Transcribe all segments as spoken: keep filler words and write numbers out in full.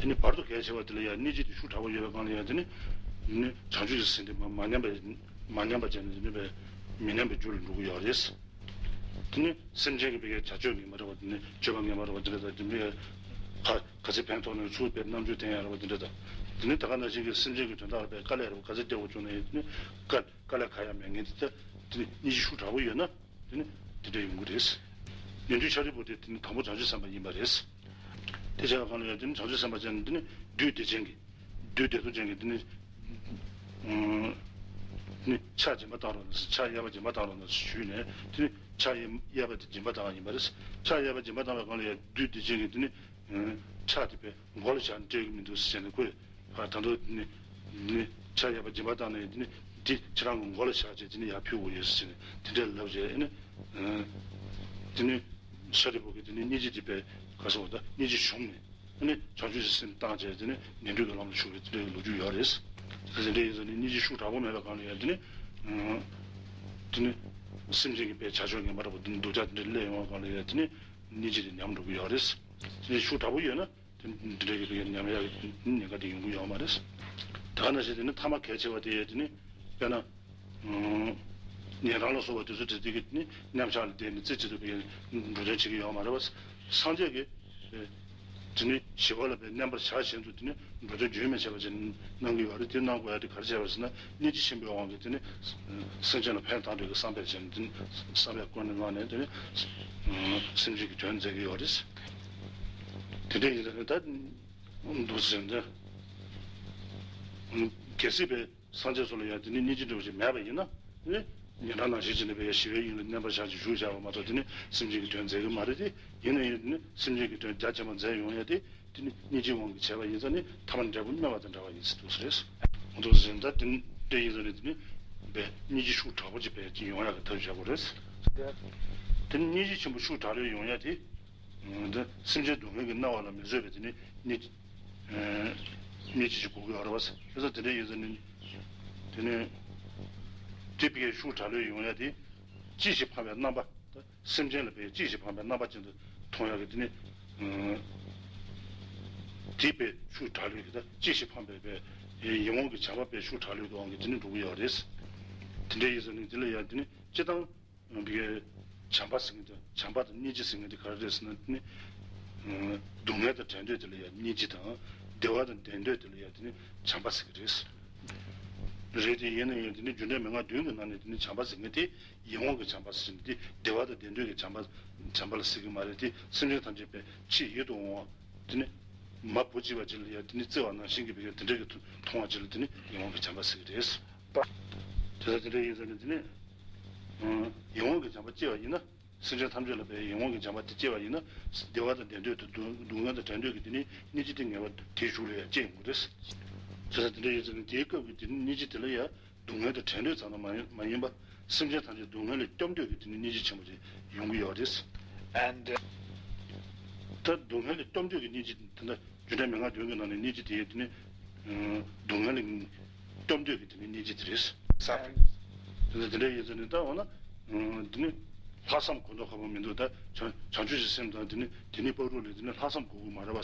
དེ་ནི་བར་དུ་གལ་ཆེ་བ་དེ་ལ་ཡང་སྙིང་རྗེ་དེ་ཤུགས་དྲག་པོ་ཡོད་པའི་སྒང་ལ་ཡང་དེ་ནི་ནི་བྱང་ཆུབ་ཀྱི་སེམས་དེ་མ་མ་ཉམས་པའི་མ་ཉམས་པ་བྱས་ནས་དེ་ནི་པའི་མི་ཉམས་པའི་རྒྱུ་ལ་འགྲོ་གི་ཡོད་རེད། དེ་ནི་སེམས་ཅན་གྱི་བའི་བྱ་སྤྱོད་ངན་པ་རེད་བ། དེ་ནི་སྤྱོད་པ་ངན་པ་རེད་བ། དེ་འདྲ་དང་དེ་འདྲའི་ག་ག་ཚད་ཕན་ཐོགས་ནས་ཚུར་པའི་རྣམ་འགྱུར་བསྟན་ཡ་རེད་བ། དེ་འདྲ་དང་དེ་ནི་ད་ག་ནང་བཞིན་གྱི་སེམས་ཅན་གྱི་དོན་དག་ལ་པའི་དཀའ་ལས་རེད་བ། ག་ཚད་བརྒྱབ་པ་བྱུང་ན་ཡང་དེ་ནི་དཀའ་དཀའ་ལས་ཁག་ཡ་མེད་མཁན་དེ་ད་དེ་ནི་སྙིང་རྗེ་ཤུགས་དྲག་པོ་ཡོད་ན། དེ་ནི་དེ་འདྲ་ཡོང་གི་རེད། ཉན་ཐོས་ཤཱ་རིའི་བུ་དེ་དེ་ནི་དང་པོ་བྱང་ཆུབ་སེམས་དཔའ་ཡིན་པ་རེད། དེ་བྱས་པའི་སྒང་ལ་ཡང་དེ་ནི་བྱང་ཆུབ་སེམས་དཔའ་ཅན་དེ་ནི་བདུད་སྡིག་ཅན་གྱི་བདུད་བདེ་སྡུག་ཅན་གྱི་དེ་ནི་ནི་ཕྱག་སྦྱིན་པ་བཏང་རོགས་གནང་། ཕྱག་གཡས་པ་སྦྱིན་པ་བཏང་རོགས་གནང་ཞུས་ནས་དེ་ནི་ཕྱག་གཡས་པ་དེ་སྦྱིན་པ་བཏང་བ་ཡིན་པ་རེད། ཕྱག་གཡས་པ་སྦྱིན་པ་བཏང་བའི་སྒང་ལ་ཡང་བདུད་སྡིག་ཅན་གྱི་དེ་ནི་ཕྱག་དེ་པའི་མགོ་ལ་བཞག་ནས་སྤྲད་ཀྱི་མི་འདུག་ཟེར་ནས་ཁོས། ཨ། ད་དུང་ནི་ནི་ཕྱག་གཡས་པ་སྦྱིན་པ་བཏང་ནས་ནི་འདི་ཁྱེད་རང་གི་མགོ་ལ་བཞག་བྱས་དེ་ནི་ཡར་ཕུལ་དགོས་ཡོད་ཟེར་ནས་དེ་འདྲ་ལབ་རྗེས་ཨ་ནི། ཨ། དེ་ནི་ཤཱ་རིའི་བུ་གིས་དེ་ནི་སྙིང་རྗེ་དེ་པའི་ག་སོང་བ་ད་སྙིང་རྗེ་ཞུམ་ནས་ཨ་ནི་བྱང་ཆུབ་ཀྱི་སེམས་བཏང་བྱས་དེ་ནི་ཉན་ཐོས་ཀྱི་ལམ་ལ་ཞུགས་པའི་དེ་འདྲའི་ལོ་རྒྱུས་ཡོད་རེད། དེ་འདྲ་ཡིན་ཙང་ནི་སྙིང་རྗེ་ཤུགས་དྲག་པོ་མེད་པའི་སྒང་ལ་ཡང་དེ་ནི། ཨ། དེ་ནི་སེམས་ཅན་གྱི་པའི་བྱ་སྤྱོད་ངན་པ་འདྲ་པོ་དེ་ནི་སྡུག་ཅག་དེ་འདྲ་སླེབས་ཡོང་བའི་སྒང་ལ་ཡང་དེ་ནི་སྙིང་རྗེ་དེ་ཉམས་འགྲོ་གི་ཡོད་རེད། དེ་ནི་ཤུགས་དྲག་པོ་ཡོད་ན། དེ་འདི་འདྲ་གི་ཉམས་ཡག་གི་ཉེན་ཁ་དེ་ཡོང་གི་ཡོད་མ་རེད། ད་ག་ནང་བཞིན་དེ་ནི་ཐ་མ་གལ་ཆེ་བ་དེ་དེ་ནི་དཔེར་ན། ཨང་། ཉན་རང་ལ་སོགས་པ་དེ་ཚོ་དེ་དེ་གི་ནི་མཉམ་བཞག་ལ་བསྡད་ནས་རྩེ་གཅིག་ཏུ་བའི་འགྲོ་དོན་བྱེད་ཀྱི་ཡོད་མ་རེད་བ། སངས་རྒྱས་ཀྱིས་དེ་ནི་ཞི་བ་ལ་བའི་མནན་པར་བྱ་བཞིན་དུ་དེ་ནི་འགྲོ་དོན་རྒྱུན་མི་ཆད་པ་ཅིག་གནང་གི་ཡོད་རེད། དེ་གནང་དགོས་ཡ་དེ་ག་རེ་བྱས་པ་ཟེར་ན་སྙིང་རྗེ་ཆེན་པོའི་དབང་གིས་དེ་ནི་སེམས་ཅན་ལ་ཕན་བཏགས་འདོད་ཀྱི་བསམ་པས་བྱས་ནས་དེ་ནི་བསམ་པས་ཀུན་ནས་བསླངས་ནས་དེ་ནི་སེམས་ཅན་གྱི་དོན་མཛད་ཀྱི་ཡོད་རེད། དེ་འདྲ་ཡིན་ཙང་ད་འདུག་ཟེར་ན། གལ་སྲིད་པའི་སངས་རྒྱས་སོགས་ལ་ཡང་དེ་ནི་སྙིང་རྗེ་འདྲ་བོ་ཞིག་མེད་པ་ཡིན་ན་ནི། ཉན་རང་ནང་བཞིན་བྱས་ནས་པའི་ཞི་བའི་དབྱིངས་ལ་མནན་པར་བྱ་ཞིང་བཞུགས་བྱ་བ་མ་གཏོགས་དེ་ནི་སེམས་ཅན་གྱི་དོན་མཛད་ཀྱི་མ་རེད་དེ། ཡིན་ན་ཡང་དེ་ནི་སེམས་ཅན་གྱི་དོན་རྒྱ་ཆེན་པོ་མཛད་ཡོང་ཡ་དེ་དེ་ནི་སྙིང་རྗེའི་དབང་གིས་བྱས་པ་ཡིན་ཙང་ནི་ཐ་མ་འབྲས་བུ་སྨིན་པ་དང་འདྲ་བ་ཡིན་ཟེར་འདུག་ཟེར། འདུག་ཟེར་ད་དེ་ནི་དེ་ཡིན་ཙང་ནི་དེ་ནི་པའི་སྙིང་རྗེ་ཤུགས་དྲག་པོ་ཅིག་པའི་ཅིག་ཡོང་ཡ་གི་ཐབས་བྱ་དགོས་རེད། དེ་ནི་སྙིང་རྗེ་ཆེན་པོ་ཤུགས་དྲག་རེ་ཡོང་ཡ་དེ། འདི་སེམས་ཅན་སྡུག་བསྔལ་གྱིས་མནར་བ་ལ་མི་བཟོད་པའི་དེ་ནི་སྙིང་། སྙིང་རྗེ་ཞིག་དགོས་ཀྱི་ཡོད་རེད་བ། དེ་ཚོ་དེ་འདྲ་ཡིན་ཙང་ནི། དེ་ནི། དེ་བའི་ཤུགས་དྲག་ལོས་ཡོང་ཡ་དེ། ཅི་ཞིག་འཕངས་པའི་རྣམ་པ། སེམས་ཅན་ལ་བའི་ཅི་ཞིག་འཕངས་པའི་རྣམ་པ་ཅན་དུ་མཐོང་ཡ་གི་དེ་ནི། དེ་བའི་ཤུགས་དྲག་ལོས་ཀྱི་ད་ཅི་ཞིག་འཕངས་པའི་བའི་ཡིད་འོང་གི་བྱམས་པ་བའི་ཤུགས་དྲག་ལོས་ཀྱི་དབང་གིས་དེ་ནི་འགྲོ་གི་ཡོད་རེད། དེ་འདྲ་ཡིན་ཙང་ནི་དེ་ལ་ཡ་དེ་ནི་སྤྱིར་བཏང་། བའི་བྱམས་པ་ཟེར་མཁན་དེ་བྱམས་པ་དང་སྙིང་རྗེ་ཟེར་མཁན་དེ་ག་རེ་རེད་ཟེར་ན་དེ་ནི། སྡུག་བསྔལ་དང་བྲལ་འདོད་དེ་ལ་ཡང་སྙིང་རྗེ་དང་། བདེ་བ་དང་ལྡན་འདོད་དེ་ལ་ཡང་དེ་ནི་བྱམས་པ་ཟེར་གྱི་རེད། རེད་དེ་ཡིན་ན་ཡང་དེ་ནི་རྒྱུ་འབྲས་མན་ངག་བདུན་གྱི་ནང་ནས་དེ་ནི་བྱམས་པ་ཟེར་མཁན་དེ་ཡིད་འོང་གི་བྱམས་པ་ཟེར་ནས་དེ་བདེ་བ་དང་ལྡན་འདོད་ཀྱི་བྱམས་པ་བྱམས་པ་ལ་ཟེར་གྱི་མ་རེད་དེ་སེམས་ཅན་ཐམས་ཅད་པའི་ཆེས་ཡིད་དུ་འོང་བ་དེ་ནི། མ་བུ་གཅིག་པ་ཅིག་ལ་ཡང་དེ་ནི་བརྩེ་བ་ནང་བཞིན་གྱི་བའི་དེ་འདྲ་གི་མཐོང་བ་ཅིག་ལ་དེ་ནི་ཡིད་འོང་གི་བྱམས་པ་ཟེར་གྱི་རེད། དེ་ལྟར་དེ་འདྲ་ཡིན་ཙང་ནི་དེ་ནི། ཡིད་འོང་གི་བྱམས་པ་སྐྱེ་བ་ཡིན་ན། སེམས་ཅན་ཐམས་ཅད་ལ་བའི་ཡིད་འོང་གི་བྱམས་པ་དེ་སྐྱེ་བ་ཡིན་ན། བདེ་བ་དང་ལྡན་འདོད་དང་སྡུག་སྡུག་བསྔལ་དང་བྲལ་འདོད་ཀྱི་དེ་ནི་སྙིང་རྗེ་དེ་ངེས་པར་དེའི་གཞུག་ལ་ཡང་སྐྱེ་ཡོང་གི་རེད། དེ་ལྟར་དེ་འདྲ་ཡིན་ཙང་ནི་དེའི་སྐབས་ཀྱི་དེ་ནི་སྙིང་རྗེ་དེ་ལ་ཡང་སྡུག་བསྔལ་དང་བྲལ་འདོད་ཙམ་དུ་མ་ཡིན་མ་ཡིན་པ། སེམས་ཅན་ཐམས་ཅད་སྡུག་བསྔལ་ལས་སྐྱོབ་འདོད་ཀྱི་དེ་ནི་སྙིང་རྗེ་ཆེན་པོ་ཅིག་ཡོང་གི་ཡོད་རེད། And ད་སྡུག་བསྔལ་ལས་སྐྱོབ་འདོད་ཀྱི་སྙིང་རྗེ་དེ་འདྲ་རྒྱུ་འབྲས་མན་ངག་བདུན་གྱི་ནང་ནས་སྙིང་རྗེ་དེ་དེ་ནི་སྡུག་བསྔལ་ལས་སྐྱོབ་འདོད་ཀྱི་དེ་ནི་སྙིང་རྗེ་དེ་རེད། ས་དེ་ནི་དེ་འདྲ་ཡིན་ཙང་ནི་ད་འོ་ན་དེ་ནི་ལྷག་བསམ་གོ་མདོག་ཁ་པོ་མི་འདུག་ད་བྱང་བྱང་ཆུབ་ཀྱི་སེམས་དང་དེ་ནི་དེ་ནི་བག་རོ་ལས་དེ་ནི་ལྷག་བསམ་གོ་གི་མ་རེད་པ་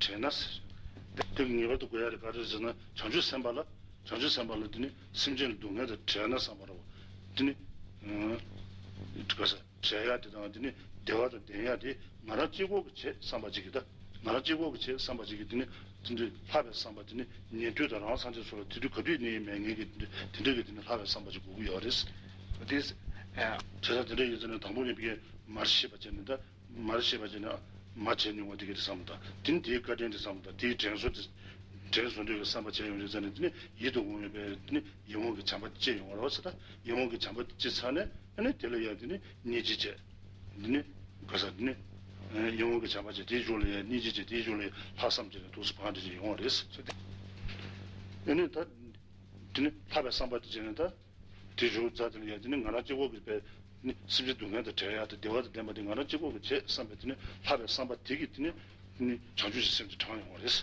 དྲན་ན་ཟེར། དེ་ངེས་པར་དུ་གོ་ཡ་རེད། ག་རེ་ཟེར་ན་བྱང་ཆུབ་སེམས་དཔའ་ལ། བྱང་ཆུབ་སེམས་དཔའ་ལ་དེ་ནི་སེམས་ཅན་ལ་སྡུག་བསྔལ་དང་བྲལ་ན་བསམ་པ་རེད་པ། དེ་ནི། ག་ས་བྲལ་ཡ་དེ་དང་དེ་ནི་བདེ་བ་དང་ལྡན་ཡ་དེ་ང་རང་གཅིག་པོ་གི་བྱེད་བསམ་པ་ཅིག་གིས་ད། ང་རང་གཅིག་པོ་གི་བྱེད་བསམ་པ་ཅིག་གིས་དེ་ནི་དེ་འདྲའི་ལྷག་པའི་བསམ་པ་དེ་ནི་ཉན་ཐོས་དང་རང་སངས་རྒྱས་སོགས་ལ་དེ་དུས་ག་དུས་ནས་མེད་མཁན་གྱི་དེ་འདྲ་དེ་འདྲ་གི་དེ་ནི་ལྷག་པའི་བསམ་པ་ཅིག་དགོས་ཀྱི་ཡོད་རེད། This, uh, བྱས་ཙང་དེ་འདྲ་ཡིན་ཙང་ནི་དང་པོ་ནས་བི་ཀའི་མར་ཤེས་པ་བྱས་ནས་ད། མར་ཤེས་པ་བྱས་ནས་མ་བྱས་མྱོང་བ་དེ་ག་དེ་བསམ་དང་དེ་ནི་དེའི་བཀའ་དྲིན་དེ་བསམ་དང་དེའི་དྲན་གསོ་དེ་དྲན་གསོ་འདོད་ཀྱི་བསམ་པ་བྱས་ཡོང་རེད་ཙང་ནི་དེ་ནི་ཡིད་དུ་འོང་བའི་དེ་ནི་ཡིད་འོང་གི་བྱམས་པ་སྐྱེ་ཡོང་བ་རེད་པ་ཟེར། ད་ཡིད་འོང་གི་བྱམས་པ་སྐྱེ་ཚར་ནས་ཨ་ནི་དེ་ལ་ཡང་དེ་ནི་སྙིང་རྗེ་བྱས། དེ་ནི་ག་ས་དེ་ནི་ཡིད་འོང་གི་བྱམས་པ་བྱས་དེའི་གཞུག་ལ་ཡང་སྙིང་རྗེ་བྱས་དེའི་གཞུག་ལ་ཡང་ལྷག་བསམ་བྱས་ནས་འདུག་སེ་བག་འགྲེ་བྱས་ཡོང་བ་རེད། ཨ་ནི་ད་དེ་ནི་ལྷག་པའི་བསམ་པ་དེ་བྱས་ནས་ད། དེ་བཞུགས་ཚར་དེ་ལ་ཡང་དེ་ནི་ང་རང་གཅིག་པོ་གི་པའི་ནི་སེམས་ཅན་སྡུག་བསྔལ་དང་བྲལ་ཡག་དང་བདེ་བ་དང་ལྡན་པ་དེ་ང་རང་གཅིག་པོ་གི་བྱེད་བསམ་པའི་དེ་ནི་ལྷག་པའི་བསམ་པ་དེ་གིས་དེ་ནི་ནི་བྱང་ཆུབ་ཀྱི་སེམས་དེ་དྲངས་ཡོང་བ་རེད།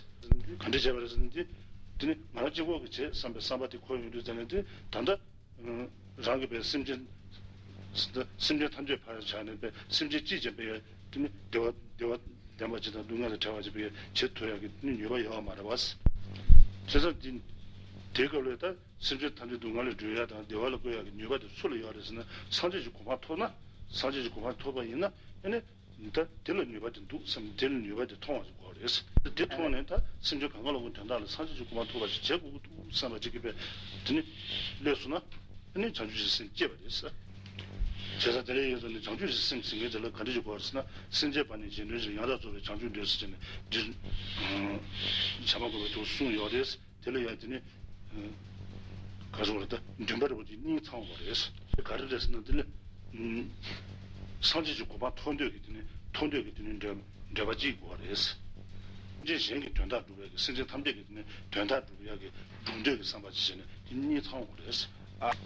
ག་འདྲ་བྱས་པ་རེད་ཟེར་ན་དེ་དེ་ནི་ང་རང་གཅིག་པོ་གི་བྱེད་བསམ་པའི་བསམ་པ་དེ་འཁོར་ཡོང་དུས་ཙམ་ནས་དེ་ད་ལྟ་རང་གི་པའི་སེམས་ཅན་སེམས་ཅན་ཐམས་ཅད་ཕར་བཞག་ནས་པའི་སེམས་ཅན་གཅིག་ཀྱང་པའི་དེ་ནི་བདེ་བ་བདེ་བ། ལྡན་པ་ཅིག་དང་སྡུག་བསྔལ་ལས་བྲལ་བ་ཅིག་བྱེད་ཐུབ་ཡག་གི་ནུས་པ་ཡོད་མ་རེད་བ། བྱས་ཙང་དེ་དེའི་སྐབས་ལ་ད་སེམས་ཅན་ཐམས་ཅད་སྡུག་བསྔལ་ལས་སྒྲོལ་ཡག་དང་བདེ་བ་ལ་བཀོད་ཡག་གི་ནུས་པ་དེ་སུ་ལ་ཡོད་རེད་ཟེར་ན། སངས་རྒྱས་ཀྱི་གོ་འཕང་ཐོབ་ན། སངས་རྒྱས་ཀྱི་གོ་འཕང་ཐོབ་པ་ཡིན་ན་ཨ་ནི། ད་དེ་ལ་ནུས་པ་དེ་འདུག་བསམ། དེ་ལ་ནུས་པ་དེ་མཐོང་བ་ཞིག་དགོས་རེད། དེ་མཐོང་ནས་ད་སེམས་ཅན་གང་ག་ལ་དོན་དག་ལ་སངས་རྒྱས་ཀྱི་གོ་འཕང་ཐོབ་པ་ཞིག་བྱེད་དགོས་ཀྱི་འདུག་བསམ་པ་ཅིག་གིས་པས་དེ་ནི་སླེབས་སོང་ན། ཨ་ནི་བྱང་ཆུབ་ཀྱི་སེམས་སྐྱེས་པ་རེད། བྱས་ཙང་དེ་འདྲ་ཡིན་ཙང་ནི་བྱང་ཆུབ་ཀྱི་སེམས་ཟེར་མཁན་དེ་ལ་ག་འདྲ་ཞིག་དགོས་རེད་ཟེར་ན། སེམས་ཅན་པ་ནི་གཞན་དོན་ཕྱིར། ཡང་དག་རྫོགས་པའི་བྱང་ཆུབ་འདོད་ཟེར་བྱས་ནས་འདིར་བྱ་མ་དགོས་པའི་དུ་གསུངས་ཡོད་རེད། དེ་ལ་ཡང་དེ་ནི་ག་རེ་ཟེར་དགོས་རེད། ད་འདུན་པ་རེད་པ། དེ་གཉིས་ཚང་དགོས་རེད། ག་རེ་རེད་ཟེར་ན། དེ་ལ་སངས་རྒྱས་ཀྱི་གོ་འཕང་ཐོབ་འདོད་ཀྱི་དེ་ནི་ཐོབ་འདོད་ཀྱི་དེ་ནི་འདོད་འདོད་པ་གཅིག་དགོས་རེད། སེམས་ཅན་གཞན་གྱི་དོན་དག་སྒྲུབ་ཡག་གི། སེམས་ཅན་ཐམས་ཅད་ཀྱི་དེ་ནི་དོན་དག་སྒྲུབ་ཡག་གི་སྒྲུབ་འདོད་ཀྱི་བསམ་པ་ཅིག་བྱས་ནས་དེ་གཉིས་ཚང་དགོས་རེད། ཨ།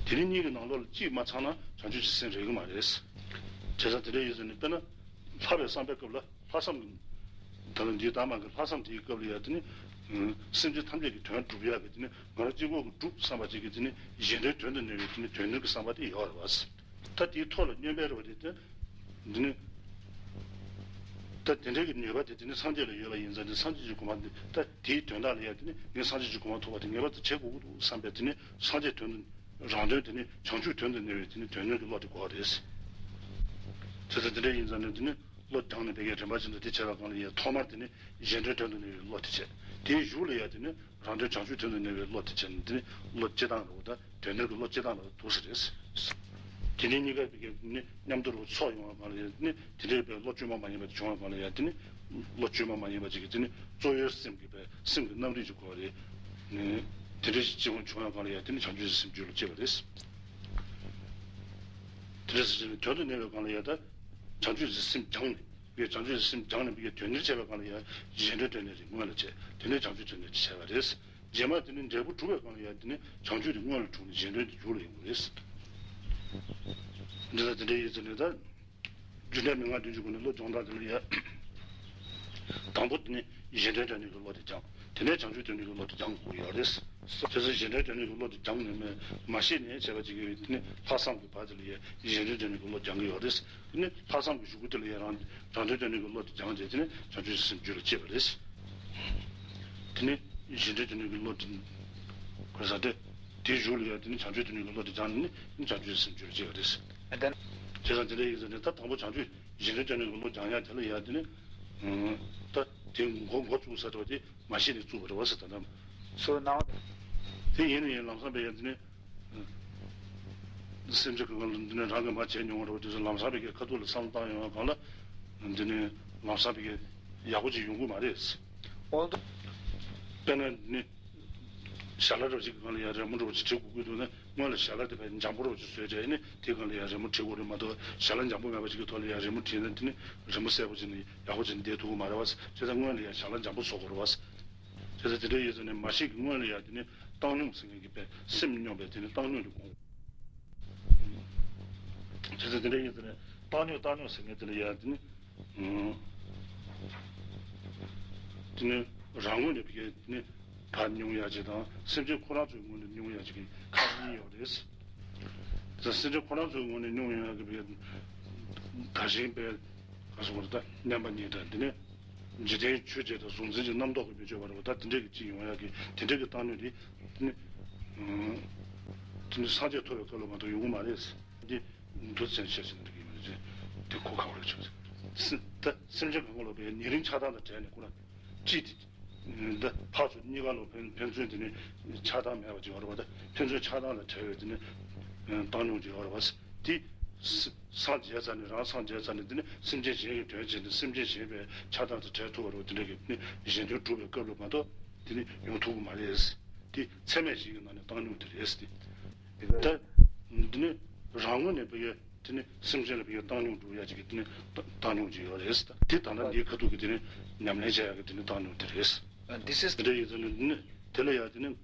དེ་ནི་གཉིས་ཀྱི་ནང་ལོགས་ལ་གཅིག་མ་ཚང་ན་བྱང་ཆུབ་ཀྱི་སེམས་རེད་གི་མ་རེད། བྱས་ཙང་དེ་འདྲ་ཡིན་ཙང་ནི་དཔེར་ན་ལྷག་པའི་བསམ་པའི་སྐབས་ལ། ལྷག་བསམ་གྱི། ད་ལྟ་འདིའི་ལྟ་མ་གི་ལྷག་བསམ་དེའི་སྐབས་ལ་ཡང་དེ་ནི་སེམས་ཅན་ཐམས་ཅད་ཀྱི་དོན་སྒྲུབ་ཡག་གི་དེ་ནི་ང་རང་གཅིག་པོ་གིས་སྒྲུབ་བསམ་པ་ཅིག་གི་དེ་ནི་གཞན་དོན་དོན་དུ་གཉེར་བའི་དེ་ནི་དོན་གཉེར་གྱི་བསམ་པ་དེ་ཡོད་རེད་བ། ད་དེའི་ཐོག་ལ་སྙོན་པའི་རེ་བ་དེ་དེ་འདི་ནི། ད་དེ་འདྲའི་གི་ནུས་པ་དེ་དེ་ནི་སངས་རྒྱས་ལ་ཡོད་པ་ཡིན་ཙང་དེ་སངས་རྒྱས་ཀྱི་གོ་འཕང་དེ། ད་དེའི་དོན་དག་ལ་ཡང་དེ་ནི་ངས་སངས་རྒྱས་ཀྱི་གོ་འཕང་ཐོབ་པ་དེ་ངེས་པར་དུ་བྱེད་དགོས་ཀྱི་འདུག་བསམ་པའི་དེ་ནི་སངས་རྒྱས་དོན་དུ། རང་དོན་དེ་ནི་བྱང་ཆུབ་དོན་དུ་གཉེར་བའི་དེ་ནི་དོན་གཉེར་གྱི་བློ་དེ་དགོས་རེད། དེ་ལྟར་དེ་འདྲ་ཡིན་ཙང་ནི་དེ་ནི་བློ་སྦྱངས་ནས་བསྡད་མཁན་རིམ་པ་བཞིན་དུ་དེ་བྱས་པའི་སྒང་ལ་ཡང་ཐོག་མར་དེ་ནི་གཞན་དོན་དོན་དུ་གཉེར་བའི་བློ་དེ་བྱས། དེའི་གཞུག་ལ་ཡང་དེ་ནི་རང་དོན་བྱང་ཆུབ་དོན་དུ་གཉེར་བའི་བློ་དེ་བྱས་ནས་དེ་ནི་བློ་སྤྱི་བཏང་རེད་པ། ད་དོན་གཉེར་གྱི་བློ་སྤྱི་བཏང་རེད་པ་འདུག་ས་རེད། དེ་ནི་གཉིས་ཀ་དེ་གའི་ནི་མཉམ་དུ་རུ་ཚོགས་ཡོང་བའི་སྒང་ལ་ཡང་དེ་ནི་དེ་འདྲའི་བའི་བློ་བཅོས་མ་མ་ཡིན་པ་དེ་བྱུང་བའི་སྒང་ལ་ཡང་དེ་ནི་བློ་བཅོས་མ་མ་ཡིན་པ་ཅིག་གིས་དེ་ནི་གཙོ་བོའི་སེམས་ཀྱི་བའི་སེམས་ཀྱི་རྣམ་རིག་ཅིག་དགོས་རེད། དེ་འདྲ་ཞིག་སྤྱི་བོ་བྱུང་བའི་སྒང་ལ་ཡང་དེ་ནི་བྱང་ཆུབ་ཀྱི་སེམས་རྒྱུད་ལ་སྐྱེས་པ་རེད། དེ་འདྲ་ཞིག་བྱས་ནས་དོན་དུ་གཉེར་བའི་སྒང་ལ་ཡང་ད་བྱང་ཆུབ་ཀྱི་སེམས་སྦྱངས་ནས། བྱང་ཆུབ་ཀྱི་སེམས་སྦྱངས་ནས་བའི་དོན་གཉེར་བྱས་པའི་སྒང་ལ་ཡང་གཞན་དོན་དོན་གཉེར་རེད། སྔོན་ལ་བྱས། དེ་ནས་བྱང་ཆུབ་དོན་གཉེར་བྱས་པ་རེད། རྗེས་མ་དེ་ནི་འབྲས་བུ་གྲུབ་པའི་སྒང་ལ་ཡང་དེ་ནི་བྱང་ཆུབ་དེ་སྔོན་ལ་གྲུབ་ནས་གཞན་དོན་དེ་མཇུག་ལ་ཡོང་གི་རེད། འདི་ལ་དེ་འདྲ་ཡིན་ཟེར་ནས་ད། རྒྱུ་འབྲས་མན་ངག་བདུན་གྱི་སྒོ་ནས་བློ་སྦྱོང་སྟངས་དེ་ལ་ཡ། དང་པོ་དེ་ནི་གཞན་དོན་དོན་གཉེར་གྱི་བློ་དེ་སྦྱང་། དེ་ནས་བྱང་ཆུབ་དོན་གཉེར་གྱི་བློ་དེ་སྦྱང་དགོས་ཡོད་རེད། དེ་ཚོ་གཞན་དོན་དོན་གཉེར་གྱི་བློ་དེ་སྦྱང་ནས་མ་མ་ཤེས་ནས་བྱས་པ་ཅིག་གིས་དེ་ནི་ལྷག་བསམ་གྱི་བར་དེ་ལ་ཡ་གཞན་དོན་དོན་གཉེར་གྱི་བློ་སྦྱང་གི་ཡོད་རེད། དེ་ནི་ལྷག་བསམ་གྱི་གཞུག་གུ་དེ་ལ་ཡ་རང་རང་དོན་དོན་གཉེར་གྱི་བློ་དེ་སྦྱངས་རྗེས་དེ་ནི་བྱང་ཆུབ་སེམས་རྒྱུད་ལ་སྐྱེས་པ་རེད། དེ་ནི་གཞན་དོན་དོན་གཉེར་གྱི་བློ་དེ་ག་རེ་ཟེར་ཏེ། དེའི་གཞུག་ལ་ཡ་དེ་ནི་བྱང་ཆུབ་དོན་གཉེར་གྱི་བློ་དེ་སྦྱངས་ནས་ནི་བྱང་ཆུབ་སེམས་རྒྱུད་ལ་སྐྱེས་པ་རེད། བྱས་ཙང་དེ་འདྲ་ཡིན་ཙང་ནི་ད་དང་པོ་བྱང་ཆུབ་གཞན་དོན་དོན་གཉེར་གྱི་བློ་སྦྱང་ཡ་དེ་ལ་ཡ་དེ་ནི། ད་དེ་འགོ་འགོ་བཙུགས་ས་དེ་བ་དེ་མ་ཤེས་ནས་བཙུགས་པ་རེད་བ་ཟེར། ད་ནམ་སོ་སྣང་བ་དེ་ཡིན་ན་ཡིན་ལམ་སང་བས་ཡ་དེ་ནི། སེམས་ཅན་གང་ག་ལ་འདི་ནས་རང་གིས་མ་བྱས་མྱོང་བ་རེད་བ། དེ་ཚོ་ལམ་སང་བའི་གི་ཁ་ཐུག་ལ་བསམ་བློ་བཏང་ཡོང་བ་གང་ལ། འདི་ནས་ལམ་སང་བའི་གི་ཡག་པོ་ཅིག་ཡོང་གི་མ་རེད། འོ་ད། དཔེར་ན་འདི་ནས་ཞལ་ལག་འདྲ་བ་ཅིག་གི་སྒང་ལ་ཡ་རི་མོ་འདྲ་བ་ཅིག་བྲིས་དགོས་ཀྱི་འདུག་ན། སྔོན་ལ་ཞལ་ལག་དེ་བས་འཇམ་པོ་འདྲ་བ་ཅིག་བཟོས་བྱས་ནས་དེའི་སྒང་ལ་ཡ་རི་མོ་བྲིས་དགོས་རེད་མ་གཏོགས། ཞལ་ལག་འཇམ་པོ་མེད་པ་ཅིག་གི་ཐོག་ལ་ཡ་རི་མོ་བྲིས་ན་དེ་ནི་རི་མོ་གསལ་པོ་ཅིག་ནི་ཡག་པོ་ཅིག་ནི་བསྡད་ཐུབ་ཀྱི་མ་རེད་བ། བྱས་ཙང་སྔོན་ལ་ཡ་ཞལ་ལག་འཇམ་པོ་བཟོ་དགོས་རེད་བ། བྱས་ཙང་དེ་འདྲ་ཡིན་ཙང་ནས་མ་ཤེས་ཀྱི་སྔོན་ལ་ཡ་དེ་ནི་བཏང་སྙོམས་ཟེར་མཁན་གྱི་པའི་སེམས་སྙོམས་པའི་དེ་ནི་བཏང་སྙོམས་དེ་དགོངས། བྱས་ཙང་དེ་འདྲ་ཡིན་ཙང་ནས་བཏང་སྙོམས་བཏང་སྙོམས་ཟེར་མཁན་དེ་ལ་ཡ་དེ་ནི། དེ་ནི་རང་ངོས་ནས་བི་གའི་དེ་ནི་བར་མྱོང་ཡ་ཅིག་དང་སེམས་ཅན་ཁོ་རང་ཚོའི་ངོས་ནས་མྱོང་ཡ་ཅིག་གི་ཁག་གཉིས་ཡོད་རེད། དེ་སེམས་ཅན་ཁོ་རང་ཚོའི་ངོས་ནས་མྱོང་ཡ་གི་བི་གའི་ད་གཞན་པའི་ག་སོགས་པ་རེད། ད་མནན་པ་གཉིས་དང་དེ་ནི། འཇིག་རྟེན་ཆོས་ཅན་དང་གཟུང་འཛིན་གྱི་རྣམ་རྟོག་གིས་མི་ཆོད་པ་རེད་བ། ད་དེ་འདྲས་ཀྱི་ཅིག་ཡོང་ཡག་གི་དེ་འདྲས་ཀྱི་བཏང་སྙོམས་དེ་ནི། དེ་ནི་སངས་རྒྱས་ཐོབ་པའི་སྐབས་ལ་མ་གཏོགས་ཡོང་གི་མ་རེད། འདི་འདུ་བྱེད་ཆེ་ཞིང་འདི་གི་མི་རེད། དེ་གོ་ཁག་རེད་ཆོག་ད་སེམས་ཅན་གང་ག་ལ་བའི་ཉེ་རིང་ཆགས་སྡང་དང་བྲལ་ནས་ཁོ་ན་ཅི་སྟེ། འདི་ཕར་ཚུར་གཉིས་ཀ་ལ་ཕན་ཕན་ཚུན་དེ་ནི་ཆགས་སྡང་མེད་པ་ཅིག་ཡོད་རེད་བ། ད་ཕན་ཚུན་ཆགས་སྡང་དང་བྲལ་བའི་དེ་ནི་བཏང་སྙོམས་ཅིག་ཡོད་རེད་བ། དེ། སངས་རྒྱས་ཚར་ནས་རང་སངས་རྒྱས་ཚར་ནས་དེ་ནི་སེམས་ཅན་གཞན་གྱི་དོན་བྱས་ནས་སེམས་ཅན་གཞན་པའི་ཆགས་སྡང་དང་བྲལ་ཐུབ་པ་རེད་བ། དེ་འདྲ་གི་ནི་གཞན་དོན་སྒྲུབ་པའི་སྐབས་ལ་མ་གཏོགས་དེ་ནི་ཡོང་ཐུབ་ཀྱི་མ་རེད། དེ་ཚད་མེད་བཞི་གི་ནང་ནས་བཏང་སྙོམས་དེ་རེད་དེ། ད་འདི་ནི་རང་ངོས་ནས་བི་གའི་དེ་ནི་སེམས་ཅན་ལ་བི་གའི་བཏང་སྙོམས་སྒྲུབ་ཡ་ཅིག་གི་དེ་ནི་བཏང་སྙོམས་ཅིག་ཡོད་རེད། དེ་ད་ལྟ་འདིའི་ཁ་ཐུག་གི་དེ་ནི་ཉམས་ལེན་བྱ་ཡ་གི་དེ་ནི་བཏང་སྙོམས་དེ་རེད། This is དེ་འདྲ་ཡིན་ཙང་ནི་དེ་ལ་ཡ་དེ་ནི།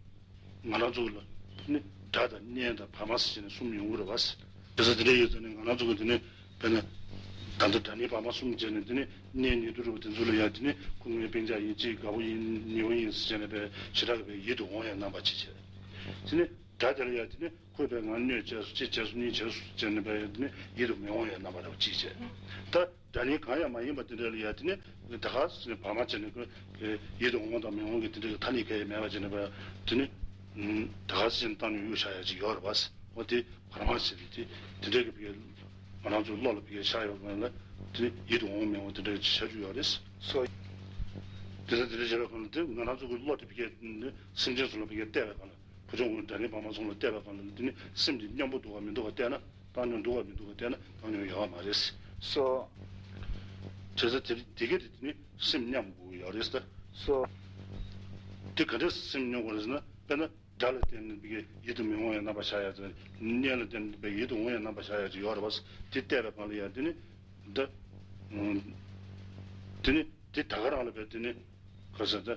ང་རང་ཚོ་ལ་ནི་སྒྲ་དང་བརྙན་དང་བར་མ་ཟེར་བྱས་ནས་གསུམ་ཡོང་གི་རེད་བ། དེ་ཚོ་དེ་འདྲ་ཡོད་ཙང་ནི་ང་རང་ཚོ་གི་དེ་ནི་དཔེར་ན་ད་ལྟ་སྒྲ་བརྙན་བར་མ་གསུམ་བྱས་ནས་དེ་ནི་བརྙན་ཉིད་དུ་རུབ་དེ་ཚོ་ལ་ཡང་དེ་ནི་སྐུ་ངོ་སྤུན་ཀྱག་ཡིན་གཅིག་དགའ་བོ་ཡིན་ཉེ་བོ་ཡིན་ཟེར་བྱས་ནས་བས་ཞེ་དྲག་གི་བས་ཡིད་དུ་འོང་ཡ་རྣམ་པ་ཅིག་བྱས། དེ་ནི་སྒྲ་དེ་ལ་ཡང་དེ་ནི་ཁོས་བས་ང་གནོད་བྱས་སོ་གཅིག་བྱས་སོ་གཉིས་བྱས་སོ་བྱས་ནས་བས་དེ་ནི་ཡིད་དུ་མི་འོང་ཡ་རྣམ་པ་རེ་བ་ཅིག་བྱས། ད། སྒྲ་སྙན་གང་ཡང་མ་ཡིན་པ་དེ་འདྲ་ལ་ཡ་དེ་ནི་ད་ག་སེ་བར་མ་བྱས་ནས་ཁོ་ཡིད་དུ་འོང་དང་མི་འོང་གི་དེ་འདྲ་གི་ཐ་སྙད་གང་ཡང་མེད་པ་བྱས་ནས་པ་དེ་ནི་ད་ག་སེ་བྱས་ནས་བཏང་ནས་གཡུག་བཞག་ཡ་ཅིག་ཡོད་རེད་པ། འོ་དེ་བར་མ་ཟེར་དེ་དེ་འདྲ་གི་བི་ང་རང་ཚོའི་བློ་ལ་བི་ཤར་ཡོད་པ་ལ་དེ་ནི་ཡིད་དུ་འོང་མི་འོང་དེ་འདྲ་གི་ཆ་རྒྱུས་ཡོད་རེད། སོ། དེ་ལྟར་དེ་འདྲ་བྱས་པའི་སྒང་ལ་དེ་ང་རང་ཚོ་གི་བློ་དེ་བི་སེམས་ཅན་ཚོ་ལ་བི་བལྟས་པའི་སྒང་ལ། བུ་ཆུང་ངུ་སྒྲ་སྙན་བར་མ་ཚང་ལ་བལྟས་པའི་སྒང་ལ་འདི་ནི་སེམས་འདི་མཉམ་པོ་འདུག་ག་མི་འདུག་ག་བལྟས་ན་བཏང་མྱོང་འདུག་ག་མི་འདུག་ག་བལྟས་ན་བཏང་མྱོང་ཡོད་མ་རེད། སོ། བྱས་ཙང་དེ་དེ་ག་དེ་ནི་སེམས་མཉམ་དགོས་ཡོད་རེད་ད། སོ། དེ་ག་འདྲས་སེམས་མཉམ་དགོས་རེད་ཟེར་ན་དཔེར་ན་སྒྲ་ལ་བརྟེན་ནས་ཡིད་དུ་མི་འོང་བའི་རྣམ་པ་ཤར་ཡ་ཅིག་སྣ་ལ་བརྟེན་ནས་ཡིད་དུ་འོང་བའི་རྣམ་པ་ཤར་ཡ་ཅིག་ཡོད་རེད་པ། དེ་བལྟས་པའི་སྒང་ལ་ཡ་དེ་ནི་ད་དེ་ནི་དེ་ད་ག་རང་ལ་བས་དེ་ནི་ག་ཟེར་ད་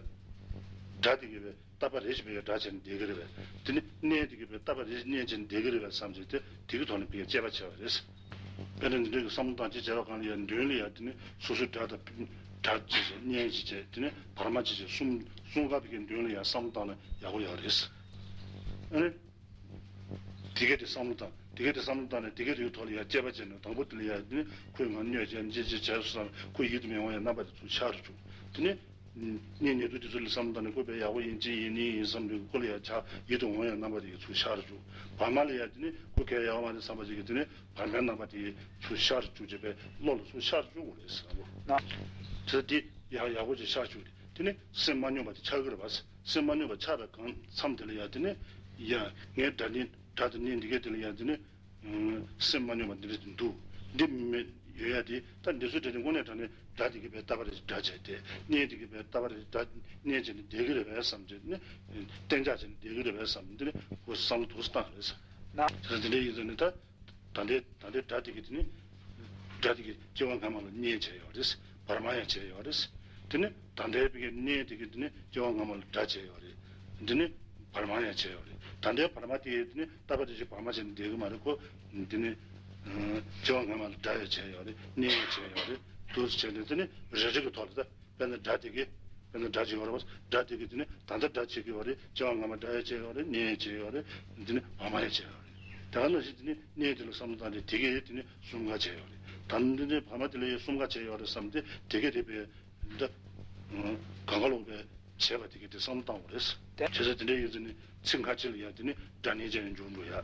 སྒྲ་དེ་གི་བས། རྟག་པ་རེ་ཞིག་བས་སྒྲ་བྱས་ནས་བསྡད་ཀྱི་རེད་པས། དེ་ནི་སྣ་དེ་གི་བས་རྟག་པ་རེ་ཞིག་སྣ་བྱས་ནས་བསྡད་ཀྱི་རེད་པས་བསམ་བྱས་ཏེ་དེ་གི་ཐོག་ནས་བས་དཔྱད་པ་བྱས་པ་རེད། དཔེར་ན་འདི་འདྲ་གི་བསམ་བློ་བཏང་ཅི་བྱས་པ་གང་ལ་ཡང་མདུན་ལ་ཡང་དེ་ནི་སོ་སོའི་སྒྲ་དང་སྒྲ་ཅི་བྱས་སྣ་ཅི་བྱས་དེ་ནི་བར་མ་ཅི་བྱས་གསུམ་གསུམ་ཀ་བི་གའི་མདུན་ལ་ཡང་བསམ་བློ་བཏང་ན་ཡག་པོ་ཡོད་རེད། ཨ་ནི། དེ་ག་དེ་བསམ་བློ་བཏང་དེ་ག་དེ་བསམ་བློ་བཏང་ནས་དེ་ག་དེའི་ཐོག་ལ་ཡང་དཔྱད་པ་བྱས་ནས་དང་པོ་དེ་ལ་ཡང་དེ་ནི་ཁོས་ང་གནོད་བྱས་ཅི་ཅི་བྱས་སོང་བསམ་ཁོ་ཡིད་དུ་མི་འོང་བའི་རྣམ་པ་དེ་ཚུར་ཤར་རུ་བཅུག་དེ་ནི། སྣའི་ཉེ་དུ་དེ་ཚོ་ལ་བསམ་བཏང་ནས་ཁོ་དཔེ་ཡག་པོ་ཡིན་ཅི་ཡིན་ནི་ཡིན་བསམ་དུས་ཁོ་ལ་ཡང་ཆ་ཡིད་དུ་འོང་ཡ་རྣམ་པ་དེ་ཚུར་ཤར་བཅུག་བར་མ་ལ་ཡང་དེ་ནི་ཁོ་གལ་ཡག་པོ་མ་རེད་བསམ་པ་ཅིག་གིས་དེ་ནི་བར་མའི་རྣམ་པ་དེ་ཚུར་ཤར་བཅུག་བྱས་པས་བློ་ལ་ཚུར་ཤར་བཅུག་དགོས་རེད་ཟེར་བ། དེ་དེ་ཡག་ཡག་པོ་ཅིག་ཤར་བཅུག་དེ་ནི་སེམས་མ་སྙོམས་པ་དེ་ཆགས་ཀྱི་རེད་པ། སེམས་མ་སྙོམས་པ་ཆགས་པའི་གང་མཚམས་དེ་ལ་ཡང་དེ་ནི་ཡ་ངའི་སྒྲ་ནི་སྒྲ་དང་ནི་འདི་གའི་དེ་ལ་ཡང་དེ་ནི། སེམས་མ་སྙོམས་པ་འདི་འདྲ་འདུག་འདི་མེད་ཡོད་ཡ་དེ་ད་འདི་ཚོ་དེ་ནི་དངོས་གནས་དྲང་གནས་སྒྲ་དེ་གི་བས་རྟག་པ་རེ་སྒྲ་བྱས་ཏེ་སྣ་དེ་གི་བས་རྟག་པ་རེ་སྒྲ་སྣ་བྱས་ནས་བསྡད་ཀྱི་རེད་པས་བསམ་བྱས་ནས་གཏན་འཇགས་བྱས་ནས་བསྡད་ཀྱི་རེད་པས་བསམ་འདི་ནི་ཁོ་བསམ་བློ་དུ་བཏང་རེད་ཟེར། ན། དེ་འདྲ་ཡིན་ཙང་ནི་ད་ད་ལྟའི་ད་ལྟའི་སྒྲ་དེ་གི་དེ་ནི་སྒྲ་དེ་གི་སྐྱེ་བ་སྔ་མ་ལ་སྣ་བྱས་ཡོད་རེད། བར་མ་ཡང་བྱས་ཡོད་རེད། དེ་ནི་ད་ལྟའི་བའི་སྣ་དེ་གི་དེ་ནི་སྐྱེ་བ་སྔ་མ་ལ་སྒྲ་བྱས་ཡོད་རེད། འདི་ནི་བར་མ་ཡང་བྱས་ཡོད་རེད། ད་ལྟའི་བར་མ་དེ་ཡི་དེ་ནི་རྟག་པ་རེ་ཞིག་བར་མ་བྱས་ནས་བསྡད་ཀྱི་མ་རེད་ཁོ། འདི་ནི་སྐྱེ་བ་སྔ་མ་ལ་སྒྲ་ཡང་བྱས་ཡོད་རེད། སྣ་ཡང་བྱས་ཡོད་རེད། དུ་བྱས་ནས་དེ་ནི་རེ་རེ་གི་ཐོག་ལ་ད་དཔེར་ན་སྒྲ་དེ་གི་དཔེར་ན་སྒྲ་ཅིག་ཡོད་རེད་པ། སྒྲ་དེ་གི་དེ་ནི་ད་ལྟ་སྒྲ་བྱེད་ཀྱི་ཡོད་རེད། སྐྱེ་བ་སྔ་མ་སྒྲ་ཡང་བྱས་ཡོད་རེད། སྣ་ཡང་བྱས་ཡོད་རེད། འདི་ནི་བར་མ་ཡང་བྱས་ཡོད་རེད། ད་ག་ནང་བཞིན་དེ་ནི་སྣ་དེ་ལ་བསམ་བློ་བཏང་སྟེ་དེ་གི་དེ་ནི་གསུམ་ཀ་བྱས་ཡོད་རེད། ད་འདི་ནི་བར་མ་དེ་ལ་ཡང་གསུམ་ཀ་བྱས་ཡོད་རེད་བསམ་སྟེ་དེ་གི་དེ་བས། འདི། གང་ག་ལོག་པའི་བྱས་པ་དེ་གི་དེ་བསམ་བཏང་བ་རེད། དེ། བྱས་ཙང་དེ་འདྲ་ཡིན་ཙང་ནི་ཚིག་སྔ་ཕྱི་ལ་ཡ་དེ་ནི་སྒྲ་སྣ་བྱས་ནས་འཇུག་འགྲོ་ཡ།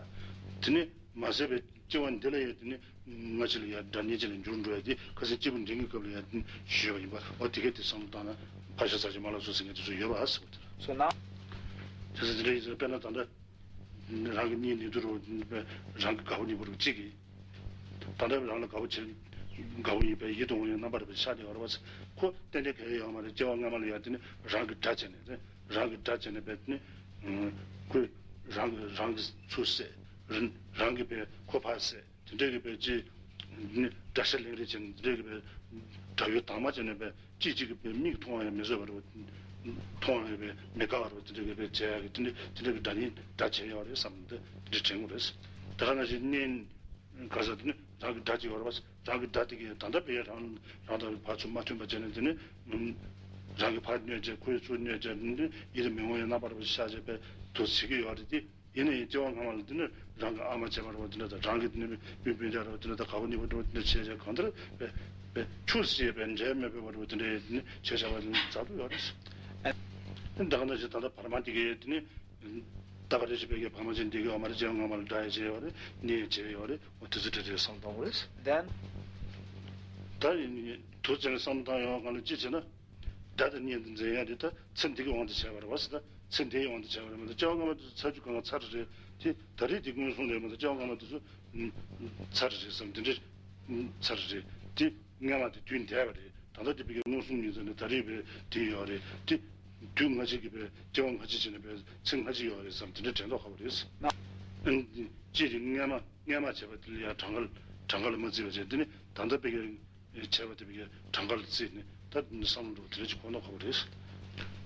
དེ་ནི་མ་ཟད་པའི་སྐྱེ་བ་འདི་ལ་ཡ་དེ་ནི་སྔ་ཕྱི་ལ་ཡ་སྒྲ་སྣ་བྱས་ནས་འཇུག་འགྲོ་ཡ་དེ་ཁ་སང་སྐྱེས་བུ་འབྲིང་གི་སྐབས་ལ་ཡ་དེ་ནི་ཞུས་པ་ཡིན་པ། འོ་དེ་གས་དེ་བསམ་བཏང་ན་ཕར་ཞོག་ཚར་གཅིག་མར་ལ་སོང་ཟེར་མཁན་དེ་ཚོ་ཡོད་པ་ཟེར་བ་དེ་རེད། སོང་ན། བྱས་ཙང་དེ་འདྲ་ཡིན་ཙང་དཔེར་ན་ད་ལྟ། རང་གི་གཉིས་ནི་དུ་རུ་རང་གི་དགའ་བོ་ནི་བུ་རུ་གཅིག་གིས། ད་ལྟ་རང་ལ་དགའ་བོ་བྱེད། དགའ་བོ་ཡིན་པའི་ཡིད་དུ་འོང་བའི་རྣམ་པར་བའི་ཤ་དེ་བར་བ་ཁོ་ཏན་ཏན་གལ་ཡོད་མ་རེད། སྐྱེ་བ་སྔ་མ་ལ་ཡང་དེ་ནི་རང་གི་དགྲ་བྱས་ནས་རེད། རང་གི་དགྲ་བྱས་ནས་བས་ནི། ཁོས་རང་གི་རང་གི་ཚུར་བསད། རང་གི་བས་ཁོ་ཕར་བསད། དེ་འདྲས་ཀྱི་བས་ཅི། ནི་དགྲ་ཤ་ལེན་རེས་བྱས་ནས་དེ་འདྲས་ཀྱི་བས་དགྲ་ཡོད་དྭངས་མ་བྱས་ནས་བས། གཅིག་གཅིག་གི་བས་མིག་མཐོང་བ་ཡང་མི་བཟོད་པ་རེད་བ། མཐོང་བ་ཡང་བས་མི་དགའ་བ་རེད་བ། དེ་འདྲས་ཀྱི་བས་བྱས་ཡག་གི་དེ་འདྲས་དེ་འདྲས་ཀྱི་དགྲ་ཡིན་དགྲ་བྱས་ཡོད་རེད་བསམ་སྟེ་དེ་འདྲས་དྲན་དགོས་རེད། ད་ག་ནང་བཞིན་གནས་ག་ས་དེ་ནི་རང་གི་དགྲ་གཅིག་ཡོད་རེད་བ། རང་གི་དགྲ་དེ་གིས་ད་ལྟ་བས་རང་རང་དང་བར་ཆུ་མ་མཐུན་པ་བྱས་ནས་དེ་ནི་རང་གི་ཕར་གནོད་བྱས་ཁོའི་ཚུར་གནོད་བྱས་དེ་ནི་ཡིད་དུ་མི་འོང་བའི་རྣམ་པར་བ་ཤ་བྱས་པས་དུ་བྱེད་ཀྱི་ཡོད་རེད་དེ། ཡིན་ན་ཡང་སྐྱེ་བ་སྔ་མ་ལ་དེ་ནི་རང་གི་ཨ་མ་བྱས་པ་རེད་བ། དེ་འདྲ་དང་རང་གི་དེ་ནི་སྤུན་སྤུན་ཀྱག་རེད་བ། དེ་འདྲ་དང་དགའ་བོ་ནི་བུ་འདྲ་བ་དེ་འདྲ་བྱས་བྱས་གང་ལྟར་བས་བས་ཆུ་ཟེར་བས་འབྲལ་མེད་པའི་བར་བ་དེ་འདྲ་ཡིན་ནི་བྱས་བྱ་བ་ནི་མཛའ་དུ་ཡོད་རེད། ཨ་ད་ག་ནང་བཞིན་ད་ལྟ་བར་མ་དེ་གའི་དེ་ནི་ད་ག་རེ་ཞིག་བས་ཀྱི་བར་མ་ཅན་དེ་གའི་ཨ་མ་རེ་བྱས་སྔ་མ་ལ་འདྲ་ཡ་བྱས་ཡོད་རེད། ནི་ཡ་བྱས་ཡོད་རེད། འོ་དེ་ཚོ་དེ་རེད་བསམ་བཏང་བ་རེད། དེན། ད་ཡིན་ནི་དུ་ཅན་བསམ་བཏང་ཡོང་གང་ལ་ཅི་བྱས་ན། སྒྲ་དང་གཉིས་འདི་འཛིན་ཡ་དེ་ད་ཚེ་འདི་གི་དབང་དུ་བྱས་པ་རེད་བ་ཟེར། ད་ཚེ་འདིའི་དབང་དུ་བྱས་པ་རེད་མ་གཏོགས་སྐྱེ་བ་སྔ་མ་དེ་ཚོ་ཚར་རྒྱུ་གང་ག་ཚར་རེད། དེ་ད་རེས་དེ་མངོན་སུམ་རེད་མ་གཏོགས་སྐྱེ་བ་སྔ་མ་དེ་ཚོ་ཚར་རེད་བསམ་དེ་འདྲ་ཚར་རེད། དེ་སྔ་མ་དེ་དུས་འདས་པ་རེད། ད་ལྟ་དེ་བི་གའི་མངོན་སུམ་ཡིན་ཟེར་ནས་ད་རེས་བས་དེ་ཡོད་རེད། དེ་དུས་སྔ་ཕྱི་གི་བས་སྐྱེ་བ་སྔ་ཕྱི་བྱས་ནས་བས་ཚེ་སྔ་ཕྱི་ཡོད་རེད་བསམ་དེ་འདྲ་དྲན་མདོག་ཁ་པོ་རེད། ན། ཨ་ནི་སྤྱིར་སྔ་མ་སྔ་མ་བྱས་པ་དེ་ལ་ཡང་གྲངས་ཀ་གྲངས་ཀ་ལ་མ་བརྩིས་པ་བྱས་དེ་ནི་ད་ལྟ་བི་གའི་བྱས་པ་དེ་བི་གའི་གྲངས་ཀ་ལ་བརྩིས་ནས་ད་བསམ་བློ་འགྲོ་དེ་འདྲ་ཅིག་གོ་མདོག་ཁ་པོ་རེད།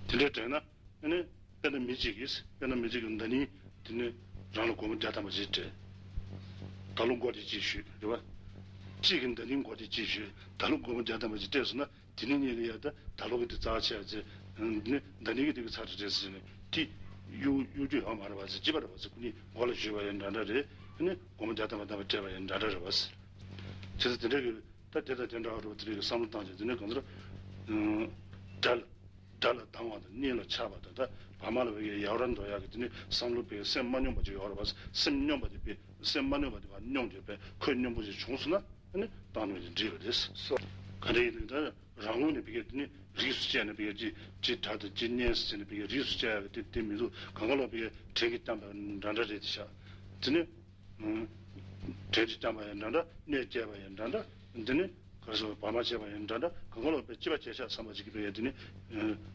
དེ་འདྲ་དྲན་ན། ཨ་ནི། དཔེར་ན་མི་གཅིག་གིས་དཔེར་ན་མི་གཅིག་གིས་ཟླ་ཉིན་དེ་ནི་རང་ལ་སྒོར་མོ་བརྒྱ་ཐམ་པ་ཞིག་སྤྲད། ད་ལོ་སྒོར་དེ་གཅིག་ཞུས་རེད་བ། གཅིག་གིས་ཟླ་ཉིན་སྒོར་དེ་གཅིག་ཞུས། ད་ལོ་སྒོར་མོ་བརྒྱ་ཐམ་པ་ཞིག་སྤྲད་སོང་ན་དེ་ནི་གཉིས་ལ་ཡ་ད་ད་ལོ་གི་དེ་རྩ་ཆེ་ཡ་ཚེ་ནི་ཟླ་ཉིན་གི་དེ་གི་ཚར་རེད་ཟེར་ནས་དེ་གཡུག་གཡུག་རྒྱུ་ཡོད་མ་རེད་བ་ཟེར། ཅི་པ་རེད་བ་ཟེར། ཁོ་གཉིས་སྒོར་ལ་ཞུས་པ་ཡང་འདྲ་འདྲ་རེད། ཨ་ནི་སྒོར་མོ་བརྒྱ་ཐམ་པ་ཐམ་པ་སྤྲད་པ་ཡང་འདྲ་འདྲ་རེད་བ་ཟེར། བྱས་ཙང་དེ་འདྲ་གི་ད་དེ་དང་དེ་འདྲ་བ་རུ་དེ་རིགས་བསམ་བློ་བཏང་བྱས་དེ་ནས་གང་ཟེར། དགྲ་ལ་དགྲ་ལ་སྡང་བ་དང་གཉེན་ལ་ཆགས་པ་དང་ད་བག་མ་ལ་བའི་ཡ་ཡ་ར་འདོ་ཡག་གི་དེ་ནས་བསམ་བློ་བའི་སེམས་མ་སྙོམས་པ་ཅིག་ཡོད་རེད་བ། སེམས་སྙོམས་པ་དེ་བའི་སེམས་མ་སྙོམས་པ་དེ་བ་སྙོམས་བྱས་པའི་ཁོད་སྙོམས་པོ་ཅིག་བྱུང་སོང་ན་ཨ་ནི་བཏང་སྙོམས་ཅིག་འགྲིག་པ་རེད། སོ། ག་འདྲ་ཡིན་ནའི་ད་རང་ངོས་ནས་བི་གའི་དེ་ནི་རིགས་སུ་བཅད་ནས་བི་གའི་ཅི་ཅི་དགྲ་དང་ཅི་གཉེན་ཟེར་ནས་བི་གའི་རིགས་སུ་བཅད་ཡག་གི་དེ་དེ་མི་འདུག་གང་ག་ལོག་བི་གའི་བྲན་གྱིས་བསྐྱངས་པ་འདྲ་འདྲ་རེད་དེ་ཤག་དེ་ནི། དྲན་གྱིས་བསྐྱངས་པ་ཡང་འདྲ་འདྲ། གནོད་སྐྱེལ་བ་ཡང་འདྲ་འདྲ། འདི་ནི་ག་རེ་ཟེར་བ་མ་བྱས་པ་ཡང་འདྲ་འདྲ། གང་ག་ལོག་པའི་སྤྱི་པ་བྱས་ཤག་བསམ་པ་ཅིག་གིས་པའི་ཡ་འདི་ནི།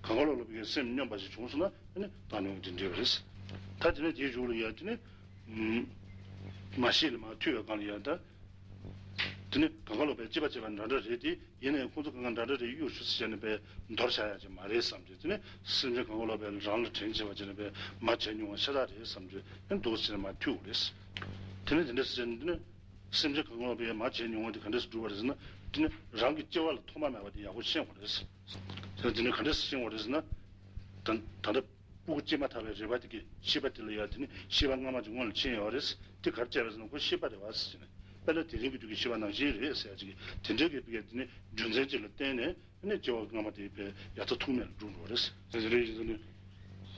གང་ག་ལོག་ལོག་པའི་སེམས་སྙོམས་པ་ཞིག་བྱུང་སོང་ན་ནི་བཏང་སྙོམས་འདི་འདྲ་བ་རེད། ད་དེ་ནས་དེའི་གཞུག་ལ་ཡ་དེ་ནི། མ་ཤེས་ལ་མ་ཐུལ་བའི་སྒང་ལ་ཡ་ད། དེ་ནི་གང་ག་ལོག་པའི་སྤྱི་པ་བྱས་པ་འདྲ་འདྲ་རེད་དེ། ཡིན་ནའི་ཁོང་ཚོ་གང་ག་འདྲ་འདྲ་རེད་གཡུག་ཞུ་ཟེར་བྱས་ནས་པའི་འདོར་བྱ་ཡག་ཅིག་མ་རེད་བསམ་བྱས་དེ་ནས་སེམས་ཅན་གང་ག་ལོག་པའི་རང་ལ་དྲན་བྱས་པ་བྱས་ནས་པའི་མ་བྱས་མྱོང་བ་ཤ་སྟག་རེད་བསམ་བྱས་ཨེ་འདུག་ཟེར་ནས་མ་ཐུག་རེད། དེ་ནས་དེ་འདྲ་ཟེར་ནས་དེ་ནས་སེམས་ཅན་གང་ག་ལོག་པའི་མ་བྱས་མྱོང་བ་དེ་ག་འདྲས་སུ་འགྲུབ་པ་རེད་ཟེར་ན་དེ་ནས་རང་གི་སྐྱེ་བ་ལ་ཐོག་མ་མེད་པ་དེ་ཡག་པོ་ཤེས་དགོས་རེད། དེ་ནས་དེ་ནས་ག་འདྲས་སུ་ཤེས་དགོས་རེད་ཟེར་ན། ད་ད་ལྟ། སྤུ་གུ་སྐྱེས་མ་ཐག་པའི་རེག་པ་དེ་གི་ཤེས་པ་དེ་ལ་ཡ་དེ་ནི་ཤེས་པ་སྔ་མ་ཅིག་སྔོན་ལ་ཕྱིན་ཡོད་རེད། དེ་གར་བཅད་པ་ཟེར་ན་ཁོ་ཤེས་པ་རེད་བ་ཟེར་ནས། དཔེར་ན་དེ་རིང་གི་དུས་ཀྱི་ཤེས་པ་ནང་བཞིན་རེད་ཟེར་ཡ་ཅིག་གི་དེ་འདྲའི་གི་དེ་གི་དེ་ནི་རྒྱུ་མཚན་ཅིག་ལ་བརྟེན་ནས་ནི་སྐྱེ་བ་སྔ་མ་དེ་བས་ཡག་ཐག་ཐུག་མེད་ལ་འགྲོ་འགྲོ་རེད། དེ་འདྲ་ཡིན་ཙང་ནི་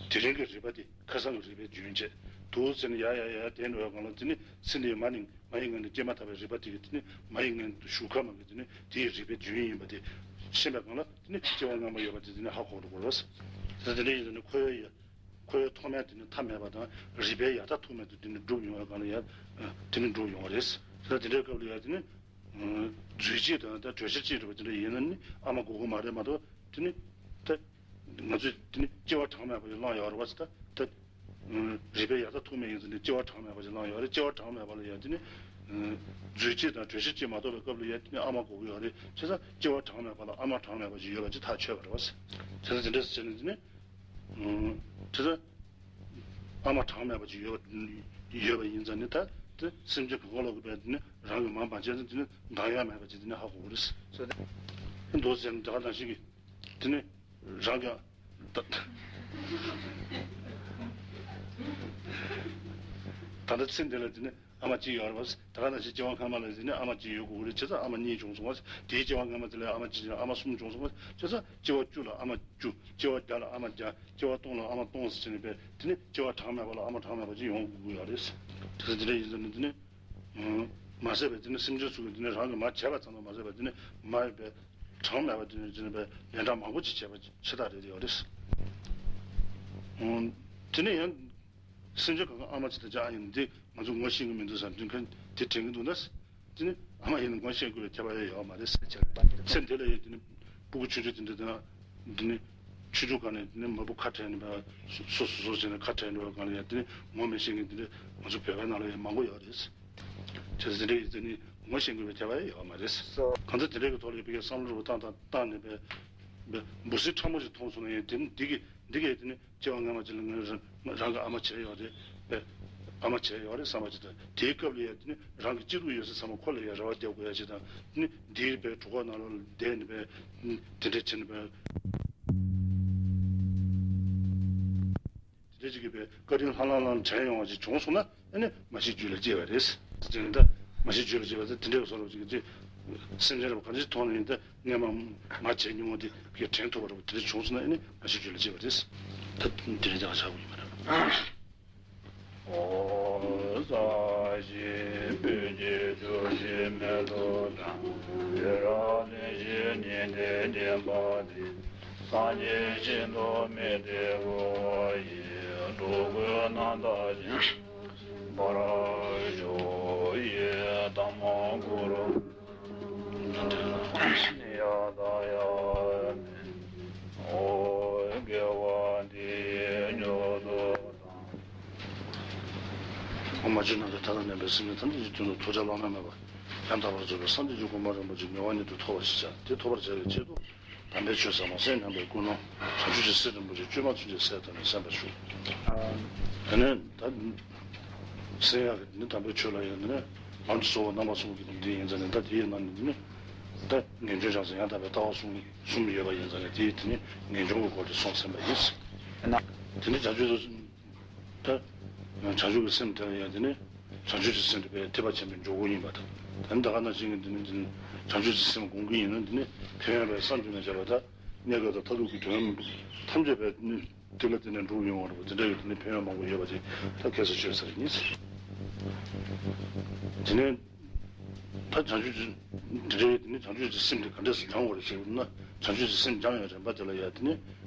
དེ་རིང་གི་རེག་པ་དེ་ཁ་སང་གི་རེག་པའི་རྒྱུན་བཅད་འདུག་ཟེར་ནས་ཡ་ཡ་ཡ་དེ་འགྲོ་བའི་སྒང་ལ་དེ་ནི་ཚེ་འདིའི་མ་ནིང་མ་ཡི་ངན་དུ་སྐྱེས་མ་ཐག་པའི་རེག་པ་དེ་གི་དེ་ནི་མ་ཡི་ངན་དུ་ཞུགས་ཁ་མ་གི་དེ་ནི་དེའི་རེག་པའི་རྒྱུན་ཡིན་པ་དེ་ཤེས་པའི་སྒང་ལ། དེ་ནི་སྐྱེ་བ་སྔ་མ་ཡོད་པ་དེ་དེ་ནི་ཧ་གོ་འགྲོ་དགོས་རེད། དེ་དེ་འདྲ་ཡིན་ཙང་ནི་ཁོའི་ཡ། ཁོའི་ཐོག་མའི་དེ་ནི་མཐའ་མེད་པ་དང་རིགས་པའི་ཡང་མཐའ་ཐུག་མེད་དུ་དེ་ནི་འགྲུབ་ཡོང་བའི་སྒང་ལ་ཡ། དེ་ནི་འགྲུབ་ཡོང་བ་རེད། དེ་དེ་འདྲའི་སྐབས་ལ་ཡ་དེ་ནི། རྫུས་སྐྱེས་དང་ད་དྲོད་གཤེར་སྐྱེས་རེད་པ་དེ་འདྲ་ཡིན་ན་ནི་ཨ་མ་དགོས་ཀྱི་མ་རེད་མ་གཏོགས་དེ་ནི། ད། ང་ཚོས་དེ་ནི་སྐྱེ་བ་གྲངས་མེད་པ་ཞིག་བླངས་ཡོད་རེད་པ་ད། ད། རིགས་པའི་ཡང་མཐའ་ཐུག་མེད་ཡིན་ཙང་ནི་སྐྱེ་བ་གྲངས་མེད་པ་ཞིག་བླངས་ཡོད་རེད། སྐྱེ་བ་གྲངས་མེད་པ་ལ་ཡ་དེ་ནི། རྫུས་སྐྱེས་དང་དྲོད་གཤེར་སྐྱེས་མ་གཏོགས་པའི་སྐབས་ལ་ཡ་དེ་ནི་ཨ་མ་དགོས་ཀྱི་ཡོད་རེད། བྱས་ཙང་སྐྱེ་བ་གྲངས་མེད་པ་ལ་ཨ་མ་གྲངས་མེད་པ་ཞིག་ཡོད་པ་ཅིག་ཐག་ཆོད་པ་རེད་པ། བྱས་ཙང་དེ་འདྲ་ཟེར་ནས་དེ་ནི། དེ་ལྟར་ཨ་མ་གྲངས་མེད་པ་ཅིག་ཡོད་ཡོད་པ་ཡིན་ཙང་ནི་ད་དེ་སེམས་ཅན་གང་ག་ལོག་གི་བས་དེ་ནི་རང་གི་མ་མ་བྱས་ཙང་དེ་ནི་འདང་ཡ་མེད་པ་ཅིག་དེ་ནི་ཧ་གོ་གི་རེད། འདུག་ཟེར་ནས་དེ་ག་ནང་བཞིན་གྱི་དེ་ནི་རང་གི་ད་ད་ལྟ་ཚེ་འདི་ལ་དེ་ནི། ཨ་མ་གཅིག་ཡོད་རེད་པ། ད་ག་ནང་བཞིན་སྐྱེ་བ་སྔ་མ་ལ་ཟིན་ནས་ཨ་མ་གཅིག་ཡོད་དགོས་ཀྱི་རེད། བྱས་ཙང་ཨ་མ་གཉིས་བྱུང་སོང་བ། དེའི་སྐྱེ་བ་སྔ་མ་དེ་ལ་ཨ་མ་གཅིག་བྱུང་ཨ་མ་གསུམ་བྱུང་སོང་བ། བྱས་ཙང་སྐྱེ་བ་བཅུ་ལ་ཨ་མ་བཅུ། སྐྱེ་བ་བརྒྱ་ལ་ཨ་མ་བརྒྱ། སྐྱེ་བ་སྟོང་ལ་ཨ་མ་སྟོང་ཟེར་ནས་པས་དེ་ནི་སྐྱེ་བ་གྲངས་མེད་པ་ལ་ཨ་མ་གྲངས་མེད་པ་ཅིག་ཡོང་དགོས་ཀྱི་ཡོད་རེད། དེ་ཚོ་དེ་འདྲ་ཡིན་ཙང་ནི་དེ་ནི། མ་ཟད་པའི་དེ་ནི་སེམས་ཅན་ཚོ་གིས་དེ་ནི་རང་གིས་མ་བྱས་པ་ཙམ་དུ་མ་ཟད་པའི་དེ་ནི་མ་ཡིན་པའི་གྲངས་མེད་པ་དེ་ནི་དེ་ནི་པས་ལན་གྲངས་མང་པོ་ཅིག་བྱས་པ་ཆེ་ཐག་རེད་ཡོད་རེད། དེ་ནི་ཡང་། སེམས་ཅན་གང་ག་ཨ་མ་གཅིག་དང་ཅིག་ཨ་ཡིན་འདི་ང་ཚོ་ངོ་ཤེས་ཀྱི་མི་འདུག་བསམ་དུས་མཁན་དེ་དྲན་གྱི་འདུག་ན། དེ་ནི་ཨ་མ་ཡིན་ན་ངོ་ཤེས་དགོས་པའི་ཁྱད་པར་ཡང་ཡོད་མ་རེད་ཟེར་བྱས། ཚེ་འདི་ལ་ཡོད་དེ་ནི་སྤུ་གུ་ཆུང་ཆུང་དེ་འདྲ་དེ་ན་འདི་ནི་ཆུང་ཆུང་སྒང་ནས་དེ་ནི་མ་བུ་ཁ་བྲལ་ནས་སོ་སོ་སོ་བྱས་ནས་ཁ་བྲལ་འགྲོ་བའི་སྒང་ལ་ཡང་དེ་ནི་ངོ་མི་ཤེས་མཁན་དེ་འདྲ་ང་ཚོ་བོད་པའི་ནང་ལ་ཡང་མང་པོ་ཡོད་རེད། བྱས་ཙང་དེ་འདྲ་ཡིན་ཙང་ནི་ངོ་ཤེས་དགོས་པའི་ཁྱད་པར་ཡང་ཡོད་མ་རེད། གང་ལྟར་དེ་འདྲ་གི་ཐོག་ལ་ཡོད་པའི་བསམ་བློ་རུ་བཏང་དང་བཏང་ནས་པའི་འབུ་སྲིན་ཕྲ་མོ་ཞིག་མཐོང་སོང་ན་ཡང་དེ་ནི་འདི་གི་འདི་གས་དེ་ནི། སྐྱེ་བ་སྔ་མ་ཅིག་ལ་ངས་རང་རང་གི་ཨ་མ་བྱས་ཡོད་རེད་པས། ཨ་མ་བྱས་ཡོད་རེད་བསམ་པ་ཅིག་དང་དེའི་སྐབས་ལ་ཡ་དེ་ནི་རང་གི་སྐྱིད་སྡུག་ཡོད་ས་ཚང་མ་ཁོ་ལ་ཡ་རེ་བ་རྒྱག་དགོས་ཡ་ཅིག་དང་དེ་ནི་འདིའི་པའི་གྲོད་ཁོག་ནང་ལོགས་ལ་བསྡད་ནས་པས་དེ་འདྲ་བྱས་ནས་པས། དེ་འདྲ་ཅིག་གིས་པས་བཀའ་དྲིན་ལྷང་ལྷང་ལྷང་དྲན་ཡོང་བ་ཅིག་བྱུང་སོང་ན། ཨ་ནི་མ་ཤི་རྒྱུད་ལ་སྐྱེ་བ་རེད། དེ་ནི་ད་མ་ཤི་རྒྱུད་ལ་སྐྱེ་བ་དེ་དེ་འདྲའི་བཟོ་འདྲ་ཅིག་གི་སེམས་ཅན་རེ་བ་ག་འདྲ་ཞིག་མཐོང་ན་ཡིན་ད་སྔས་མ་མ་བྱས་མྱོང་བ་དེ་གི་དྲན་ཐུབ་པ་རེད་པ། དེ་འདྲ་བྱུང་སོང་ན་ཨ་ནི་མ་ཤི་རྒྱུད་ལ་སྐྱེ་བ་རེད། ད་དེ་འདྲའི་ད་ག་ཆགས་པ་ཡིན་པ་རེད། ཨོ་ས་གཞི་སྤོས་ཀྱི་ཆུ་བཞི་མེ་ཏོག་དང་། བཻ་ར་ལས་བཞི་ཉི་ཟླའི་བརྒྱན་པ་འདི། སངས་རྒྱས་ཤིན་ཏུ་མི་བདེ་བ་ཡི། འགྲོ་ཀུན་རྣམ་དག་ཅིང་། འབར་བར་ཤོག་ཡི་དམ་གུ་རུ། ཡ་ད་ཡ་མེ། ཨོ་དགེ་བ་འདི་ཡིས་མྱུར་དུ་བཏང་། ཨོ་མ་ཅིག་ན་རེ་ཐ་ན་ནན་པའི་སེམས་ནི་ཐམས་ཅད་ཀྱི་དོན་དུ་ཐུགས་རྗེ་བླ་ན་མེད་པ་ཡང་དག་པར་རྫོགས་པའི་སངས་རྒྱས་ཀྱི་གོ་འཕང་རིན་པོ་ཆེ་ངེས་པ་ཉིད་དུ་ཐོབ་པར་ཤིས་བྱ། དེ་ཐོབ་པར་བྱ་བའི་ཆེད་དུ། དམ་པའི་ཆོས་ཟབ་མོ་གསན་སྙམ་པའི་ཀུན་སློང་། བྱང་ཆུབ་ཀྱི་སེམས་རིན་པོ་ཆེ་བཅོས་མ་ཚུན་ཆད་གསལ་བཏབ་ནས་གསན་པར་ཞུ། དེ་ནས་ད་གསན་ཡག་གི་ནི་དམ་པའི་ཆོས་ལ་ཡང་ནི་ལམ་གྱི་གཙོ་བོ་རྣམ་པ་གསུམ་གྱི་ནི་འདི་ཡིན་ཙང་ནི་ད་དེའི་ནང་ནས་ནི་ད་ངེས་འབྱུང་བྱང་སེམས་ཡང་དག་པའི་ལྟ་བ་གསུམ་གསུམ་ཡོད་པ་ཡིན་ཙང་ནི་དེའི་དེ་ནི་ངེས་འབྱུང་གི་སྐོར་དེ་གསུངས་ཟིན་པ་ཡིན། དེ་ནི་བྱང་ཆུབ་ཏུ། ད། བྱང་ཆུབ་ཀྱི་སེམས་དེ་ལ་ཡང་དེ་ནི། བྱང་ཆུབ་ཀྱི་སེམས་དེ་བས་ཐེག་པ་ཆེན་པོའི་འཇུག་སྒོ་ཡིན་པ་དང་། དེ་ནི་ད་ག་ནང་བཞིན་གྱི་དེ་ནི་དེ་ནི། བྱང་ཆུབ་ཀྱི་སེམས་སྒོམ་གྱི་ཡིན་ན། འདི་ནི་ཕན་ཡོན་པའི་བསམ་བརྗོད་ནས་བྱས་པ་དང་། གནས་སྐབས་དང་མཐར་ཐུག་གི་དོན་ཐམས་ཅད་པའི་ནི་དེ་ལ་བརྟེན་ནས་འགྲུབ་ཡོང་བ་རེད་པ། དེ་འདྲ་ཡོད་དེ་ནི་ཕན་ཡོན་མང་པོ་ཡོད་པ་ཅིག་ད་ཁ་སང་ཤོད་ཚར་ཡིན། དེ་ནས་ད་བྱང་ཆུབ་ཀྱི་འདི་འདྲ་ཡོད་དེ་ནི་བྱང་ཆུབ་ཀྱི་སེམས་དེ་ག་འདྲས་སུ་སྦྱང་དགོས་རེད་ཟེར་ན། བྱང་ཆུབ་ཀྱི་སེམས་སྦྱང་ཡང་རིམ་པ་དེ་ལ་ཡ་དེ་ནི།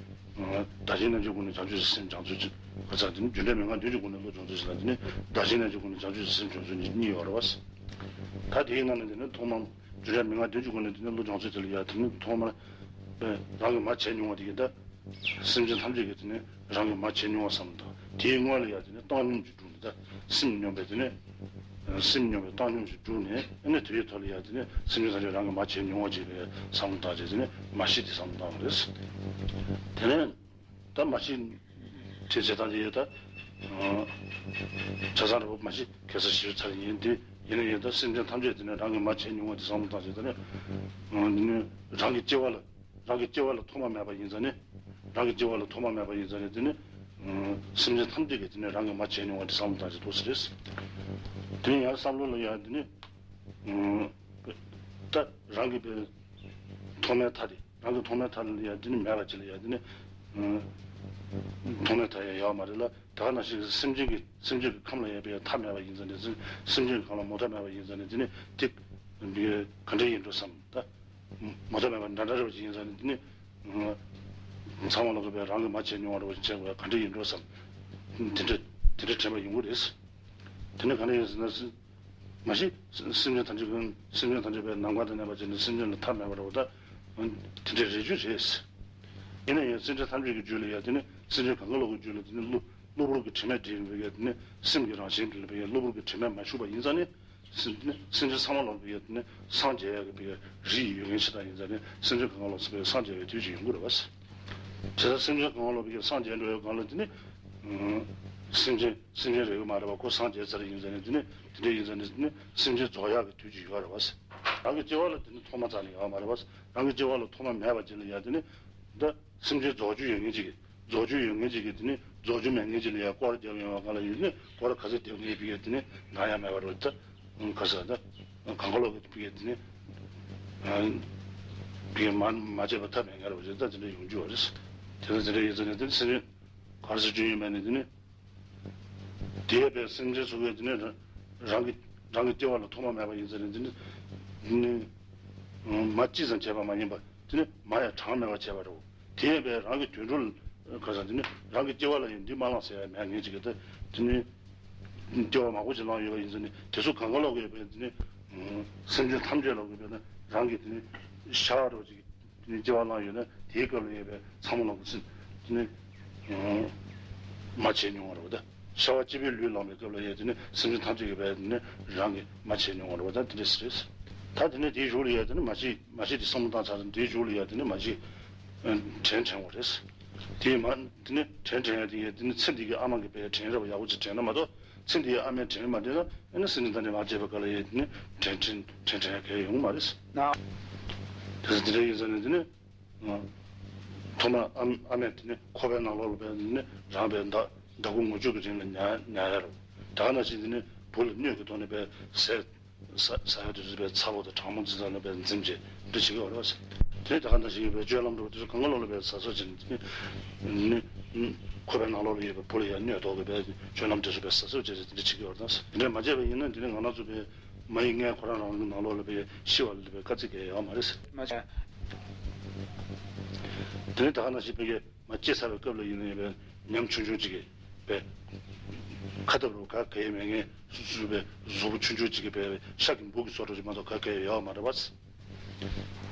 བདག་གཞན་རྣམས་ཀྱི་སྒོ་ནས་བྱང་ཆུབ་ཀྱི་སེམས་སྦྱང་ཚུལ་གཅིག་ག་ཚ་དེ་ནི་རྒྱུ་འབྲས་མན་ངག་བདུན་གྱི་སྒོ་ནས་བློ་སྦྱོང་ཚུལ་གཅིག་ལ། དེ་ནི་བདག་གཞན་རྣམས་ཀྱི་སྒོ་ནས་བྱང་ཆུབ་ཀྱི་སེམས་སྦྱོང་ཚུལ་གཉིས་ཡོད་རེད་བ། ད་དེའི་ནང་ནས་དེ་ནི་ཐོག་མར་རྒྱུ་འབྲས་མན་ངག་བདུན་གྱི་སྒོ་ནས་དེ་ནི་བློ་སྦྱོང་ཚུལ་དེ་ལ་ཡ་དེ་ནི་ཐོག་མར་རང་གིས་མ་བྱས་མྱོང་བ་དེ་གིས་ད་སེམས་ཅན་ཐམས་ཅད་ཀྱིས་དེ་ནི་རང་གིས་མ་བྱས་མྱོང་བ་བསམ་བློ་བཏང་། དེའི་སྔོན་ལ་ཡ་དེ་ནི་བཏང་སྙོམས་ཀྱི་གྲུབ་ནས། ད་སེམས་སྙོམས་པའི་དེ་ནི་སེམས་སྙོམས་པའི་བཏང་སྙོམས་ཀྱི་གྲུབ་ནས། ཨ་ནི་དེའི་ཐོག་ལ་ཡ་དེ་ནི་སེམས་ཅན་ཐམས་ཅད་རང་གིས་མ་བྱས་མྱོང་བ་ཅིག་ལ་བསམ་བློ་བཏང་བྱས། དེ་ནི་མ་ཤི་དེ་བསམ་བློ་བཏང་བ་རེད། དེ་ནས་ད་མ་ཤི་དེ་བྱེད་སྟངས་དེ་ཡོད་ད། ཆ་ཚང་རེད་པ། མ་ཤི་གེ་སར་ཤི་ཚར་ཡིན་དེ། ཡིན་ན་ཡང་ད་སེམས་ཅན་ཐམས་ཅད་དེ་ནི་རང་གིས་མ་བྱས་མྱོང་བ་དེ་བསམ་བློ་བཏང་བྱས། དེ་ནི་རང་གི་སྐྱེ་བ་ལ། རང་གི་སྐྱེ་བ་ལ་ཐོག་མ་མེད་པ་ཡིན་ཙང་ནི། རང་གི་སྐྱེ་བ་ལ་ཐོག་མ་མེད་པ་ཡིན་ཙང་ནི། དེ་ནི་སེམས་ཅན་ཐམས་ཅད་ཀྱིས་དེ་ནི་རང་གིས་མ་བྱས་མྱོང་བ་དེ་བསམ་བློ་བཏང་བྱས་འདུག་ཟེར་རེད། དེ་ནི་ཡང་བསམ་བློ་ལ་ཡ་དེ་ནི། ད་རང་གི་པའི་ཐོག་མའི་མཐའ་དེ། རང་གི་ཐོག་མའི་མཐའ་ལ་ཡ་དེ་ནི་མེད་པ་ཅིག་ལ་ཡ་དེ་ནི། ཐོག་མའི་མཐའ་ཡང་ཡོད་མ་རེད་ལ། ད་ག་ནང་བཞིན་སེམས་ཅན་གྱི་སེམས་ཅན་གྱི་ཁམས་ལ་ཡ་པའི་མཐའ་མེད་པ་ཡིན་ཙང་ནི། སེམས་ཅན་གྱི་ཁམས་ལ་མུ་མཐའ་མེད་པ་ཡིན་ཙང་ནི། དེ་ནི་དེ་ག་འདྲ་ཡིན་འགྲོ་བསམ་ད། མུ་མཐའ་མེད་པ་འདྲ་འདྲ་རེད་པ་ཅིག་ཡིན་ཙང་ནི། དེ་ནི་ཚང་མ་ལ་གོ་བའི་རང་གིས་མ་བྱས་མྱོང་བ་རེད་པ་ཅིག་བྱས་པ་ག་འདྲ་ཡིན་འགྲོ་བསམ། དེ་འདྲ་དེ་འདྲ་དྲན་པ་ཡོང་གི་རེད། དེ་ནི་ག་འདྲ་ཡིན་ཟེར་ན། མ་གཞི་སེམས་ཅན་ཐམས་ཅད་ཀྱི་སེམས་ཅན་ཐམས་ཅད་པའི་ནམ་མཁའ་དང་མཉམ་པར་བྱས་ནས་སེམས་ཅན་ལ་མཐའ་མེད་པ་རེད་པ། ད་དེ་འདྲའི་རེ་རྒྱུ་རེད། ཡིན་ན་ཡང་སེམས་ཅན་ཐམས་ཅད་ཀྱི་རྒྱུད་ལ་ཡ་དེ་ནི། སེམས་ཅན་གང་ག་ལོག་གི་རྒྱུད་ལ་དེ་ནི་གློ་གློ་བུར་གྱི་དྲི་མས་བྲིས་པའི་ཡ་དེ་ནི། སེམས་ཀྱི་རང་བཞིན་དེ་ལ་བའི་ཡ་གློ་བུར་གྱི་དྲི་མས་མ་ཞུགས་པ་ཡིན་ཙང་ནི། སེམས་ཅན་ཚང་མ་ལོག་པའི་ཡ་དེ་ནི་སངས་རྒྱས་ཡག་གི་བའི་ཡ་རིགས་ཡོད་མཁན་ཞིག་ད་ཡིན་ཙང་ནི། སེམས་ཅན་གང་ག་ལོག་ས་བའི་སངས་རྒྱས་པའི་དུས་ཅིག་ཡོང་གི་རེད་པ། དེ་ལྟར་སེམས་ཅན་གང་ག་ལོག་པའི་སངས་རྒྱས་འགྲོ་བའི་སྒང་ལ་དེ་ནི། སེམས་ཅན་སེམས་ཅན་རེད་ཀྱི་མ་རེད་པ། ཁོ་སངས་རྒྱས་ཚར་ཡིན་ཙང་ནི། དེ་ནི་དེ་འདྲ་ཡིན་ཙང་ནི། དེ་ནི་སེམས་ཅན་རྫོགས་ཡག་གི་དུས་ཅིག་ཡོད་རེད་པ། རང་གི་སྐྱེ་བ་ལ་དེ་ནི་ཐོག་མ་རྩ་ནས་ཡོད་མ་རེད་པ། རང་གི་སྐྱེ་བ་ལ་ཐོག་མ་མེད་པ་ཅིག་ལ་ཡ་དེ་ནི། ད་སེམས་ཅན་རྫོགས་རྒྱུ་ཡོད་མཁན་ཅིག་གིས། རྫོགས་རྒྱུ་ཡོད་མཁན་ཅིག་གིས་དེ་ནི་རྫོགས་རྒྱུ་མེད་མཁན་ཅིག་ལ་ཡ་སྐོར་རྒྱབ་ཡོང་བ་སྒང་ལ་ཡིན་ནི། སྐོར་ག་ཚོད་རྒྱབ་མཁན་པའི་ཡ་དེ་ནི་ནམ་ཡང་མེད་པ་རེད་པ། ད་ག་ས་ད་གང་ག་ལོག་གི་པའི་ཡ་དེ་ནི། ཨ། པའི་མ་མ་བྱས་པ་ཐབས་མེད་མཁན་རེད་པ། ད་དེ་འདྲ་ཡོང་རྒྱུ་བ་རེད། དེ་ལ་དེ་འདྲ་ཡིན་ཙང་ནི། དེ་ནི་སེམས་ཅན་ག་རེ་ཟེར་རྒྱུ་ཡིན་མིན་ནི་དེ་ནི། དེ་ཡས་པའི་སེམས་ཅན་ཚོ་གས་དེ་ནི་རང་རང་གི་རང་གི་སྐྱེ་བ་ལ་ཐོག་མ་མེད་པ་ཡིན་ཙང་ནི། དེ་ནི་ནི་མ་ཅི་ཙམ་བྱས་པ་མ་ཡིན་པ། དེ་ནི་མ་ཡང་གྲངས་མེད་པ་བྱས་པ་རེད། དེ་ཡས་པའི་རང་གི་དུད་འགྲོ་ལ་ག་ས། དེ་ནི་རང་གི་སྐྱེ་བ་ལ་ཡང་འདི་མ་བླངས་ཟེར་ཡ་མེད་མཁན་ཅིག་གིས། ད་དེ་ནི་སྐྱེ་བ་མང་པོ་ཅིག་བླངས་ཡོད་པ་ཡིན་ཙང་ནི། དེ་ཚོ་གང་ག་ལོག་གི་ཡོད་པའི་དེ་ནི་སེམས་ཅན་ཐམས་ཅད་ལོག་གི་ཡོད་པས་ན། རང་གི་དེ་ནི་ཤ་རོ་ཅིག་དེ་ནི་སྐྱེ་བ་བླངས་ཡོད་ན། དེའི་སྐབས་ལ་ཡོད་པའི་ཚང་མ་ལོག་གི་སེམས་དེ་ནི་མ་བྱས་མྱོང་བ་རེད་པ། ད་ཤ་བ་གཅིག་པའི་ལུས་བླངས་པའི་སྐབས་ལ་ཡ་དེ་ནི་སེམས་ཅན་ཐམས་ཅད་ཀྱི་བས་དེ་ནི་རང་གིས་མ་བྱས་མྱོང་བ་རེད་པ། ད་དེ་འདྲ་ཞིག་རེད། ད་དེ་ནི་དེའི་གཞུག་ལ་ཡ་དེ་ནི་མ་ཤི་མ་ཤི་དེ་བསམ་བློ་བཏང་ཚར་ཙང་། དེའི་གཞུག་ལ་ཡ་དེ་ནི་མ་ཤི་དྲན་དྲན་བ་རེད། དེ་མ་དེ་ནི་དྲན་དྲན་ཡ་དེ་ཡ་དེ་ནི་ཚེ་འདི་གི་ཨ་མ་གི་བས་དྲན་རེད་པ། ཡག་པོ་ཅིག་དྲན་ན་མ་གཏོགས། ཚེ་འདིའི་ཨ་མའི་དྲིན་མ་དྲན་ན། ཨ་ནི་སེམས་ཅན་དང་འབྲེལ་བ་བྱེད་པའི་སྐབས་ལ་ཡང་དེ་ནི་དྲན་དྲན་དྲན་དྲན་གལ་ཡོང་གི་མ་རེད། ན། དེ་ཚོ་དེ་འདྲ་ཡིན་ཙང་ནི་དེ་ནི། ཐོག་མར་ཨ་ཨ་མས་དེ་ནི་ཁོག་པའི་ནང་ལོགས་ལ་བས་དེ་ནི་རང་བས་ཟླ་ཟླ་སྐར་ངོ་བཅུ་གི་རིང་ལ་ཉལ་ཉལ་ཡ་རེད། ད་ག་ནང་བཞིན་དེ་ནི་བུ་ལ་སྣོད་ཀྱི་ཐོག་ནས་བས་ཟས། ཟ་ཟ་ཡ་དེ་ཚོ་བས་ཚ་པོ་དང་གྲང་མོ་འཛིན་ས་ལ་བས་འཛིན་བྱས་འདི་བྱེད་ཀྱི་ཡོད་རེད་པ། དེ་ད་ག་ནང་བཞིན་བས་སྤྱོད་ལམ་འགྲོ་དེ་ཚོ་གང་ག་ལོག་ལ་བས་ཟ་ཟོ་བྱས་ནས་ནི། ཁོག་པའི་ནང་ལོགས་ལ་ཡོད་པའི་བུ་ལ་ཡང་སྣོད་ཐོགས་ཀྱི་བས་སྤྱོད་ལམ་དེ་ཚོ་བས་ཟ་ཟོ་བྱས་ཏེ་འདི་བྱེད་ཀྱི་ཡོད་རེད་དང་། དེ་འདྲ་མ་བྱས་པ་ཡིན་ན་དེ་ནི་ང་རང་ཚོ་བས་མ་ཡི་མངལ་ཁོ་རང་རང་གི་ནང་ལོགས་ལ་བས་ཤི་བ་ལ་བས་དཀའ་ཚེགས་གང་ཡང་ཡོད་མ་རེད། མ་བྱས། དེ་ནི་ད་ག་ནང་བཞིན་བས་མ་སྐྱེས་ཚར་བའི་སྐབས་ལ་ཡིན་ན་ཡང་བས་ཉམ་ཆུང་ཆུང་ཅིག་གིས་བས་ཁ་སྟབས་རུ་ག་གེ་མེད་མཁན། སུ་སུ་བས་གཟུགས་པོ་ཆུང་ཆུང་ཅིག་གིས་བས་ཤ་གི་འབུ་གི་བཟོ་འདྲ་ཅིག་མ་གཏོགས་ག་གེ་ཡོད་མ་རེད་པ།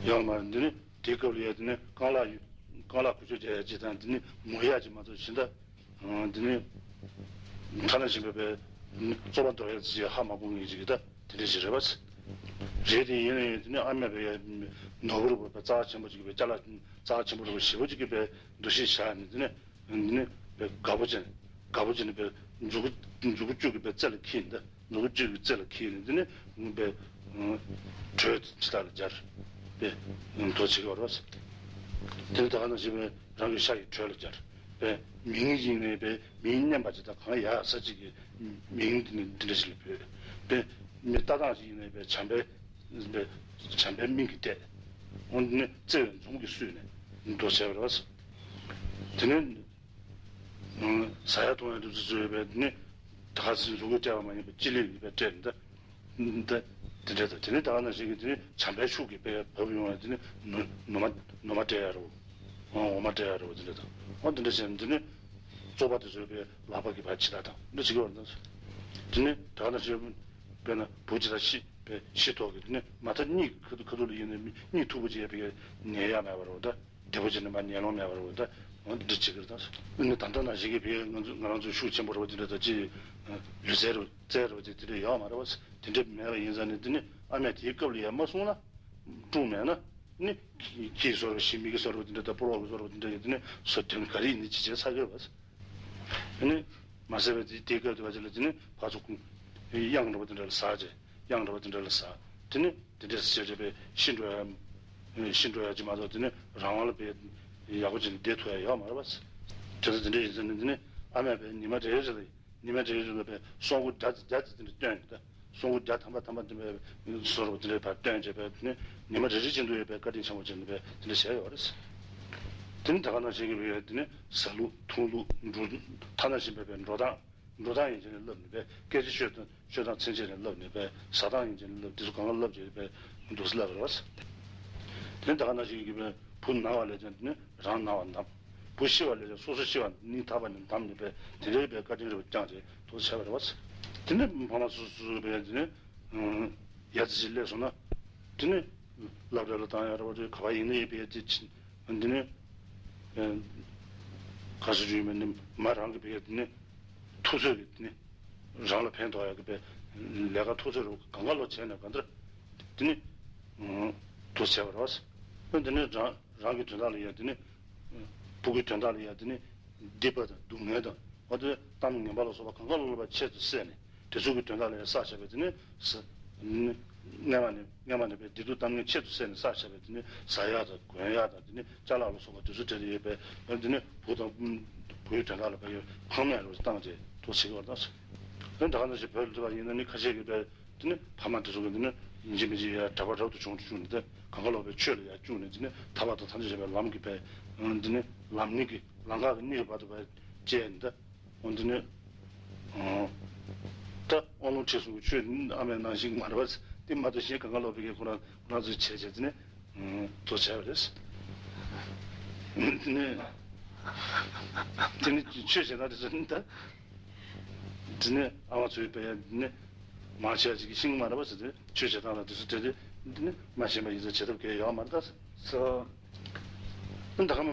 ཡོད་མ་རེད། འདི་ནི་དེའི་སྐབས་ལ་ཡ་དེ་ནི་རྐང་ལག་རྐང་ལག་འགུལ་སྐྱོད་རྒྱག་ཡ་ཅིག་དང་། འདི་ནི་མོ་ཡ་ཅིག་མ་གཏོགས་གཞན་དག་འདི་ནི་ཐ་ན་ཞིག་པའི་རྩོད་པ་འདོར་ཡ་ཅིག་ཧ་མ་གོ་མཁན་ཅིག་གིས་ད་དེ་འདྲ་ཞིག་རེད་པ། རེད་དེ་ཡིན་ན་ཡང་དེ་ནི་ཨ་མས་བས་ནོར་བུ་རུ་བས་རྩ་ཆེན་པོ་ཅིག་གི་བས་ཅ་ལག་རྩ་ཆེན་པོ་རུ་བས་ཞེ་པོ་ཅིག་གི་བས་འདུ་ཤེས་བཞག་ནས། དེ་ནི་འདི་ནི་བས་དགའ་པོ་ཅན་དགའ་པོ་ཅན་ནི་བས་མཛུ་གུ་མཛུ་གུ་བཅུ་གི་བས་རྩེ་ལ་འཁྱེར་ནས། ད་ནོར་བུ་བཅུ་གི་རྩེ་ལ་འཁྱེར་ནས་དེ་ནི་བས་དྲོད་ཇི་ལྟར་ལ་སྦྱར་བས་དོ་བྱེད་ཀྱི་ཡོད་རེད། དེ་ནི་ད་ག་ནང་བཞིན་བས་རང་གི་ཤ་ཡི་དྲོད་ལ་སྦྱར་བས་མིང་ཡིན་ནའི་བས་མིང་སྙན་པ་ཅིག་དང་གང་ཡག་ས་ཅིག་གི་མིང་འདི་ནི་འདི་འདྲ་ཞིག་ལ་བོས་བས་མི་ལྟ་སྟངས་ཤིག་ཡིན་ནའི་བས་བྱམས་པའི་ པའི་བྱམས་པའི་སྨིན་གྱིས་བཏེགས། འོ་དེ་ནས་བརྩེ་བའི་མཛུབ་མོ་གིས་བསུས་ནས་མདོ་བྱས་པ་རེད་བ། དེ་ནས་ཟ་ཡག་འཐུང་ཡག་འདི་ཚོ་བཟོས་པས་དེ་ནས་ད་ག་སེ་མཛུབ་གུས་སྤྲད་པ་མ་ཡིན་པའི་སྤྱི་ལེ་ཡིན་པས་སྤྲད་ནས་ད། འདི་འདི་འདྲ་དང་དེ་ནས་ད་ག་ནང་བཞིན་གྱི་དེ་ནས་བྱམས་པའི་ཤུགས་ཀྱིས་དཔེ་བབས་ཡོང་བ་དེ་ནས་ནུ་ནུ་མ་ནུ་མ་སྤྲད་ཡ་རོ། འོ་འོ་མ་སྤྲད་ཡ་རོ་དེ་འདྲ་དང་། འོ་དེ་འདྲ་བྱས་ནས་དེ་ནས་བཙོག་པ་དེ་ཚོའི་དཔེ་ལག་པ་གིས་ཕར་ཕྱི་ཐག་དང་འདི་བྱེད་ཀྱི་ཡོད་རེད་ད། དེ་ནས་ད་ག་ནང་བཞིན་དཔེར་ན་བུ་ཅིག་ལ་ཤི་དཔེ་ཤི་ཐོག་གི་དེ་ནས་མ་མཐའ་གཉིད་ཁ་ཐུག་ཁ་ཐུག་ལ་ཡིན་ནས་མི་གཉིད་མཐུག་པོ་ཅིག་ཡས་པའི་ཉལ་ཡ་མེད་པ་རེད་ད། བདེ་པོ་བྱས་ནས་མར་ཉལ་ལོང་མེད་པ་རེད་ད། འོ་འདི་འདྲ་བྱེད་ཀྱི་རེད་ད། ཨ་ནི་ད་ལྟ་ནང་བཞིན་གྱི་བོད་ང་ཚོ་ང་རང་ཚོའི་ཤུགས་ཆེན་པོ་རེད་པ་དེ་འདྲ་ད་ཅི། ལུས་རྩལ་རེད་རྩལ་རེད་པ་དེ་དེ་འདྲ་ཡོད་མ་རེད་པ། དེ་འདྲ་མེད་པ་ཡིན་ཙང་ནི་དེ་ནི་ཨ་མས་དེའི་སྐབས་ལ་ཡར་མ་གསུངས་ན། སྲུངས་མེད་ན། ནི་ཁྱི་གསོ་རེད་པ་ཞིག་མི་གི་གསོ་རེད་པ་དེ་འདྲ་ད་སྤོ་རོག་གི་གསོ་རེད་པ་དེ་འདྲ་ཡོད་དེ་ནི་སོ་དོན་ག་རེ་ཡིན་ནི་ཅི་བྱས་ཚར་གི་རེད་པ། དེ་ནི་མ་ཟད་པ་དེ་དེའི་སྐབས་དེ་བ་ཅི་ལ་དེ་ནི་ཕར་ཚུར་གཡང་འདྲ་པོ་དེ་འདྲ་ལ་ཟག་བྱས་གཡང་འདྲ་པོ་དེ་འདྲ་ལ་ཟག་དེ་ནི། དེ་འདྲས་བྱས་བྱས་པས་ཤི་འགྲོ་ཡ། ཤི་འགྲོ་ཡ་ཅིག་མ་གཏོགས་དེ་ནི་རང་དབང་ལ་བས་ཡག་པོ་ཅིག་བསྡད་ཐུབ་ཡ་ཡོད་མ་རེད་པ། དེ་ཚོ་དེ་འདྲས་ཡིན་ཙང་ནི་དེ་ནི་ཨ་མས་བས་ཉི་མ་རེ་རེ་ལ་ཉི་མ་རེ་རེ་ལ་བས་སྲོག་འགོ་བརྒྱ་ཙམ་བརྒྱ་ཙམ་དེ་འདྲ་བཏོན་ནས་ད་སྲོག་འགོ་བརྒྱ་ཐམ་པ་ཐམ་པ་དེ་འདྲ་བས་སོ་རུ་དེ་འདྲས་ཕར་བཏོན་བྱས་པས་དེ་ནི་ཉི་མ་རེ་རེ་བཞིན་དུ་ཡོད་པའི་བཀའ་དྲིན་ཆེན་པོ་ཅིག་ནི་བས་དེ་འདྲ་བྱས་ཡོད་རེད། དེ་ནི་ད་ག་ནང་བཞིན་གྱི་བས་དེ་ནི་ཟ་ལུགས་འཐུང་ལུགས་འགྲོ་ཐ་ན་བཞིན་པའི་བས་འགྲོ་སྟངས། འགྲོ་སྟངས་ཡན་ཆད་ནས་བསླབས་ནས་པས་སྐད་ཆ་ཤོད་དང་ཤོད་སྟངས་ཚུན་ཆད་ནས་བསླབས་ནས་པས་ཟ་སྟངས་ཡན་ཆད་ནས་བསླབས་འདི་ཚོ་གང་ག་བསླབས་བྱས་པས་འདུག་སེ་བསླབས་པ་རེད་པ། དེ་ནས་ད་ག་ནང་བཞིན་གྱི་པས་བུ་ན་བ་ལས་ཀྱང་དེ་ནས་རང་ན་བ་ན་བུ་ཤི་བ་ལས་ཀྱང་སོ་སོ་ཤི་བ་སྙིང་ཐག་པ་ནས་འདམ་ནས་པས་དེ་འདྲའི་པས་བཀའ་དྲིན་རེ་བ་བསྐྱངས་བྱས་འདུག་སེ་བྱས་པ་རེད་པ། དེ་ནས་ཕ་མ་སོ་སོ་སོ་པས་དེ་ནས་ཡ་ཙི་ཅིག་སླེབས་སོང་ན་དེ་ནས་བསླབ་གྲྭ་ལ་བཏང་ཡ་རེད་པ་རེད། ག་པར་ཡིན་ན་ཡིན་པས་དེ་ཕྱིན། འདི་ནི། ཨེ། ག་ཟེར་རྒྱུ་ཡིན་མིན་ནི་མ་རང་གི་བེད་འདི་ནི། ཐུབ་ཚོད་ཀྱི་འདི་ནི། རང་ལ་ཕན་ཐོགས་ཡག་གི་བེད། ལས་ཀ་ཐུབ་ཚོད་རུ་གང་ག་ལོ་བྱས་ནས་གང་ལྟར། འདི་ནི། ཨུམ། དུ་བྱས་པ་རེད། འདི་ནི་རང་རང་གི་དོན་དག་ལ་ཡ་འདི་ནི། ཕྲུ་གུའི་དོན་དག་ལ་ཡ་འདི་ནི། སྡིག་པ་དང་སྡུག་བསྔལ་དང་། འོ་དེ་གཏམ་ངན་པ་ལ་སོགས་པ་གང་ག་ལོ་ལོ་བ་ཆེད་དུ་བསད་ནས། དེ་ཚོ་གི་དོན་དག་ལ་ཡང་བསགས་བྱས་པའི་དེ་ནི་ས། སྔ་མ་ནས་སྔ་མ་ནས་པའི་བདེ་སྡུག་གཏམ་ངན་ཆེད་དུ་བསད་ནས་བསགས་བྱས་པའི་དེ་ནི་ཟ་ཡག་དང་གོན་ཡག་དང་དེ་ནི་ཅ་ལག་ལ་སོགས་པ་དེ་ཚོ་སྤྲད་དེ་ཡོད་པས། དེ་ནི་བུ་དང་བུའི་དོན་དག་ལ་པའི་ཕངས་མེད་རུ་བཏང་བྱས་དུ་བྱེད་ཀྱི་བར་དང་། དེ་ད་ག་ནང་བཞིན་བོད་ལ་འགྲོ་བ་ཡིན་ན་ནི་ཁ་ཤས་ཀྱིས་པའི་དེ་ནི་ཕ་མ་དེ་ཚོ་གི་དེ་ནི་ཡིན་གཅིག་མིན་གཅིག་ཡ་གྲྭ་པ་རབ་ཏུ་བྱུང་དུ་བཅུག་ནས་དེ་གང་ག་ལོག་པའི་ཆོས་ལ་ཡ་བཅུག་ནས་དེ་ནི་ཐར་པ་དང་ཐམས་ཅད་མཁྱེན་པའི་ལམ་གྱི་པའི་དེ་ནི་ལམ་སྣེ་གི་ལམ་ཁ་གི་སྣེ་བར་དུ་པའི་བཅད་ནས་དེ། འོ་འདི་ནི། ད་དབང་ལུང་ཁྲིད་གསུམ་གྱི་ཆོས་འདི་ཨ་མའི་ནང་བཞིན་མ་རེད་པ། དེ་མ་གཏོགས་གཞན་གང་ག་ལོག་པའི་གི་ཁོ་རང་ཁོ་རང་ཚོས་བྱས་བྱས་དེ་ནི། དོ་བྱས་པ་རེད། དེ་ནི། དེ་ནི་ཆོས་བྱེད་སྟངས་དེ་ཚོ་ནི་ད། དེ་ནི་ཨ་མ་ཚོའི་པའི་ཡ་དེ་ནི། མང་ཆེ་བ་ཅིག་གིས་ཤེས་ཀྱི་མ་རེད་པ་ཟེར་ཏེ་ཆོས་བྱེད་སྟངས་ལ་དེ་ཚོ་སྤྲད་དེ་དེ་ནི་མ་ཤེས་པ་ཡིན་ཚོད་བྱེད་ཐབས་གལ་ཡོད་མ་རེད་ད། ད་ག་མ་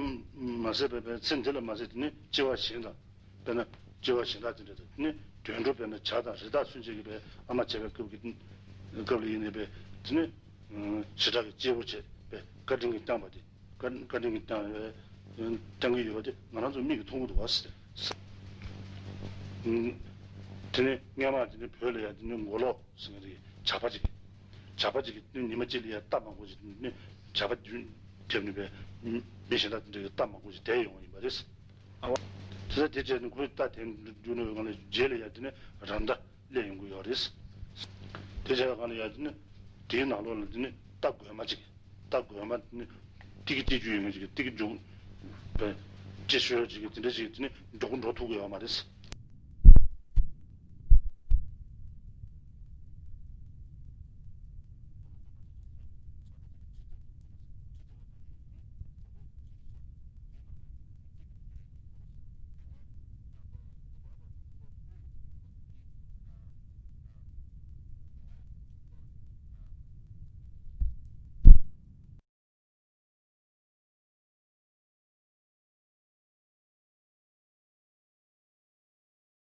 མ་ཟད་པའི་པའི་ཚེ་འདི་ལ་མ་ཟད་དེ་ནི་སྐྱེ་བ་གཞན་དང་། དཔེར་ན། སྐྱེ་བ་གཞན་དག་དེ་འདྲ་དང་ནི་དུད་འགྲོ་དཔེར་ན་བྱ་དང་རི་དྭགས་ཚུན་ཆད་ཀྱི་པའི་ཨ་མ་བྱས་པའི་སྐབས་ཀྱི་སྐབས་ལ་ཡིན་ནའི་པའི་དེ་ནི་ཞེ་དྲག་གི་གཅེས་པོ་བྱས་པའི་བཀའ་དྲིན་གྱིས་བསྐྱངས་པ་དེ་བཀའ་བཀའ་དྲིན་གྱིས་བསྐྱངས་པའི་བསྐྱང་གི་ཡོད་པ་དེ་ང་རང་ཚོ་མིག་གིས་མཐོང་གི་འདུག་བ་ཟེར། དེ་ནི་སྔས་མ་དེ་ནི་བོད་ལ་ཡང་དེ་ནི་མགོ་ལོག་ཟེར་མཁན་དེ་ཇག་པ་ཅིག་ཇག་པ་ཅིག་གིས་ཉི་མ་གཅིག་ལ་ཡང་རྟ་མང་པོ་ཞིག་ནི་ཇག་པ་རྒྱུན་བརྒྱབ་ནས་པའི་མི་གཞན་དག་དེ་འདྲ་གི་རྟ་མང་པོ་ཞིག་དེད་ཡོང་བ་ཡིན་པ་རེད། དེ་ལྟར་དེ་བྱས་ནས་ཁོས་རྟ་དེ་འགྲོ་ནས་སྒང་ལ་རྗེས་ལ་ཡ་དེ་ནི་ར་མདའ་སླེབས་ཡོང་གི་ཡོད་རེད། དེ་བྱས་སྒང་ལ་ཡ་དེ་ནི་དེའི་ནང་ལོགས་ལ་དེ་ནི་རྟ་རྒོད་མ་ཅིག་རྟ་རྒོད་མ་དེ་ནི་ཏི་གི་ཏི་རྒྱུ་ཡོད་མཁན་ཅིག་གིས་ཏི་གི་རྒྱུག་པའི་ཅི་ཤོད་ཅིག་གིས་དེ་འདྲ་ཅིག་དེ་ནི་མགྱོགས་པོ་འགྲོ་ཐུབ་ཀྱི་ཡོད་མ་རེད།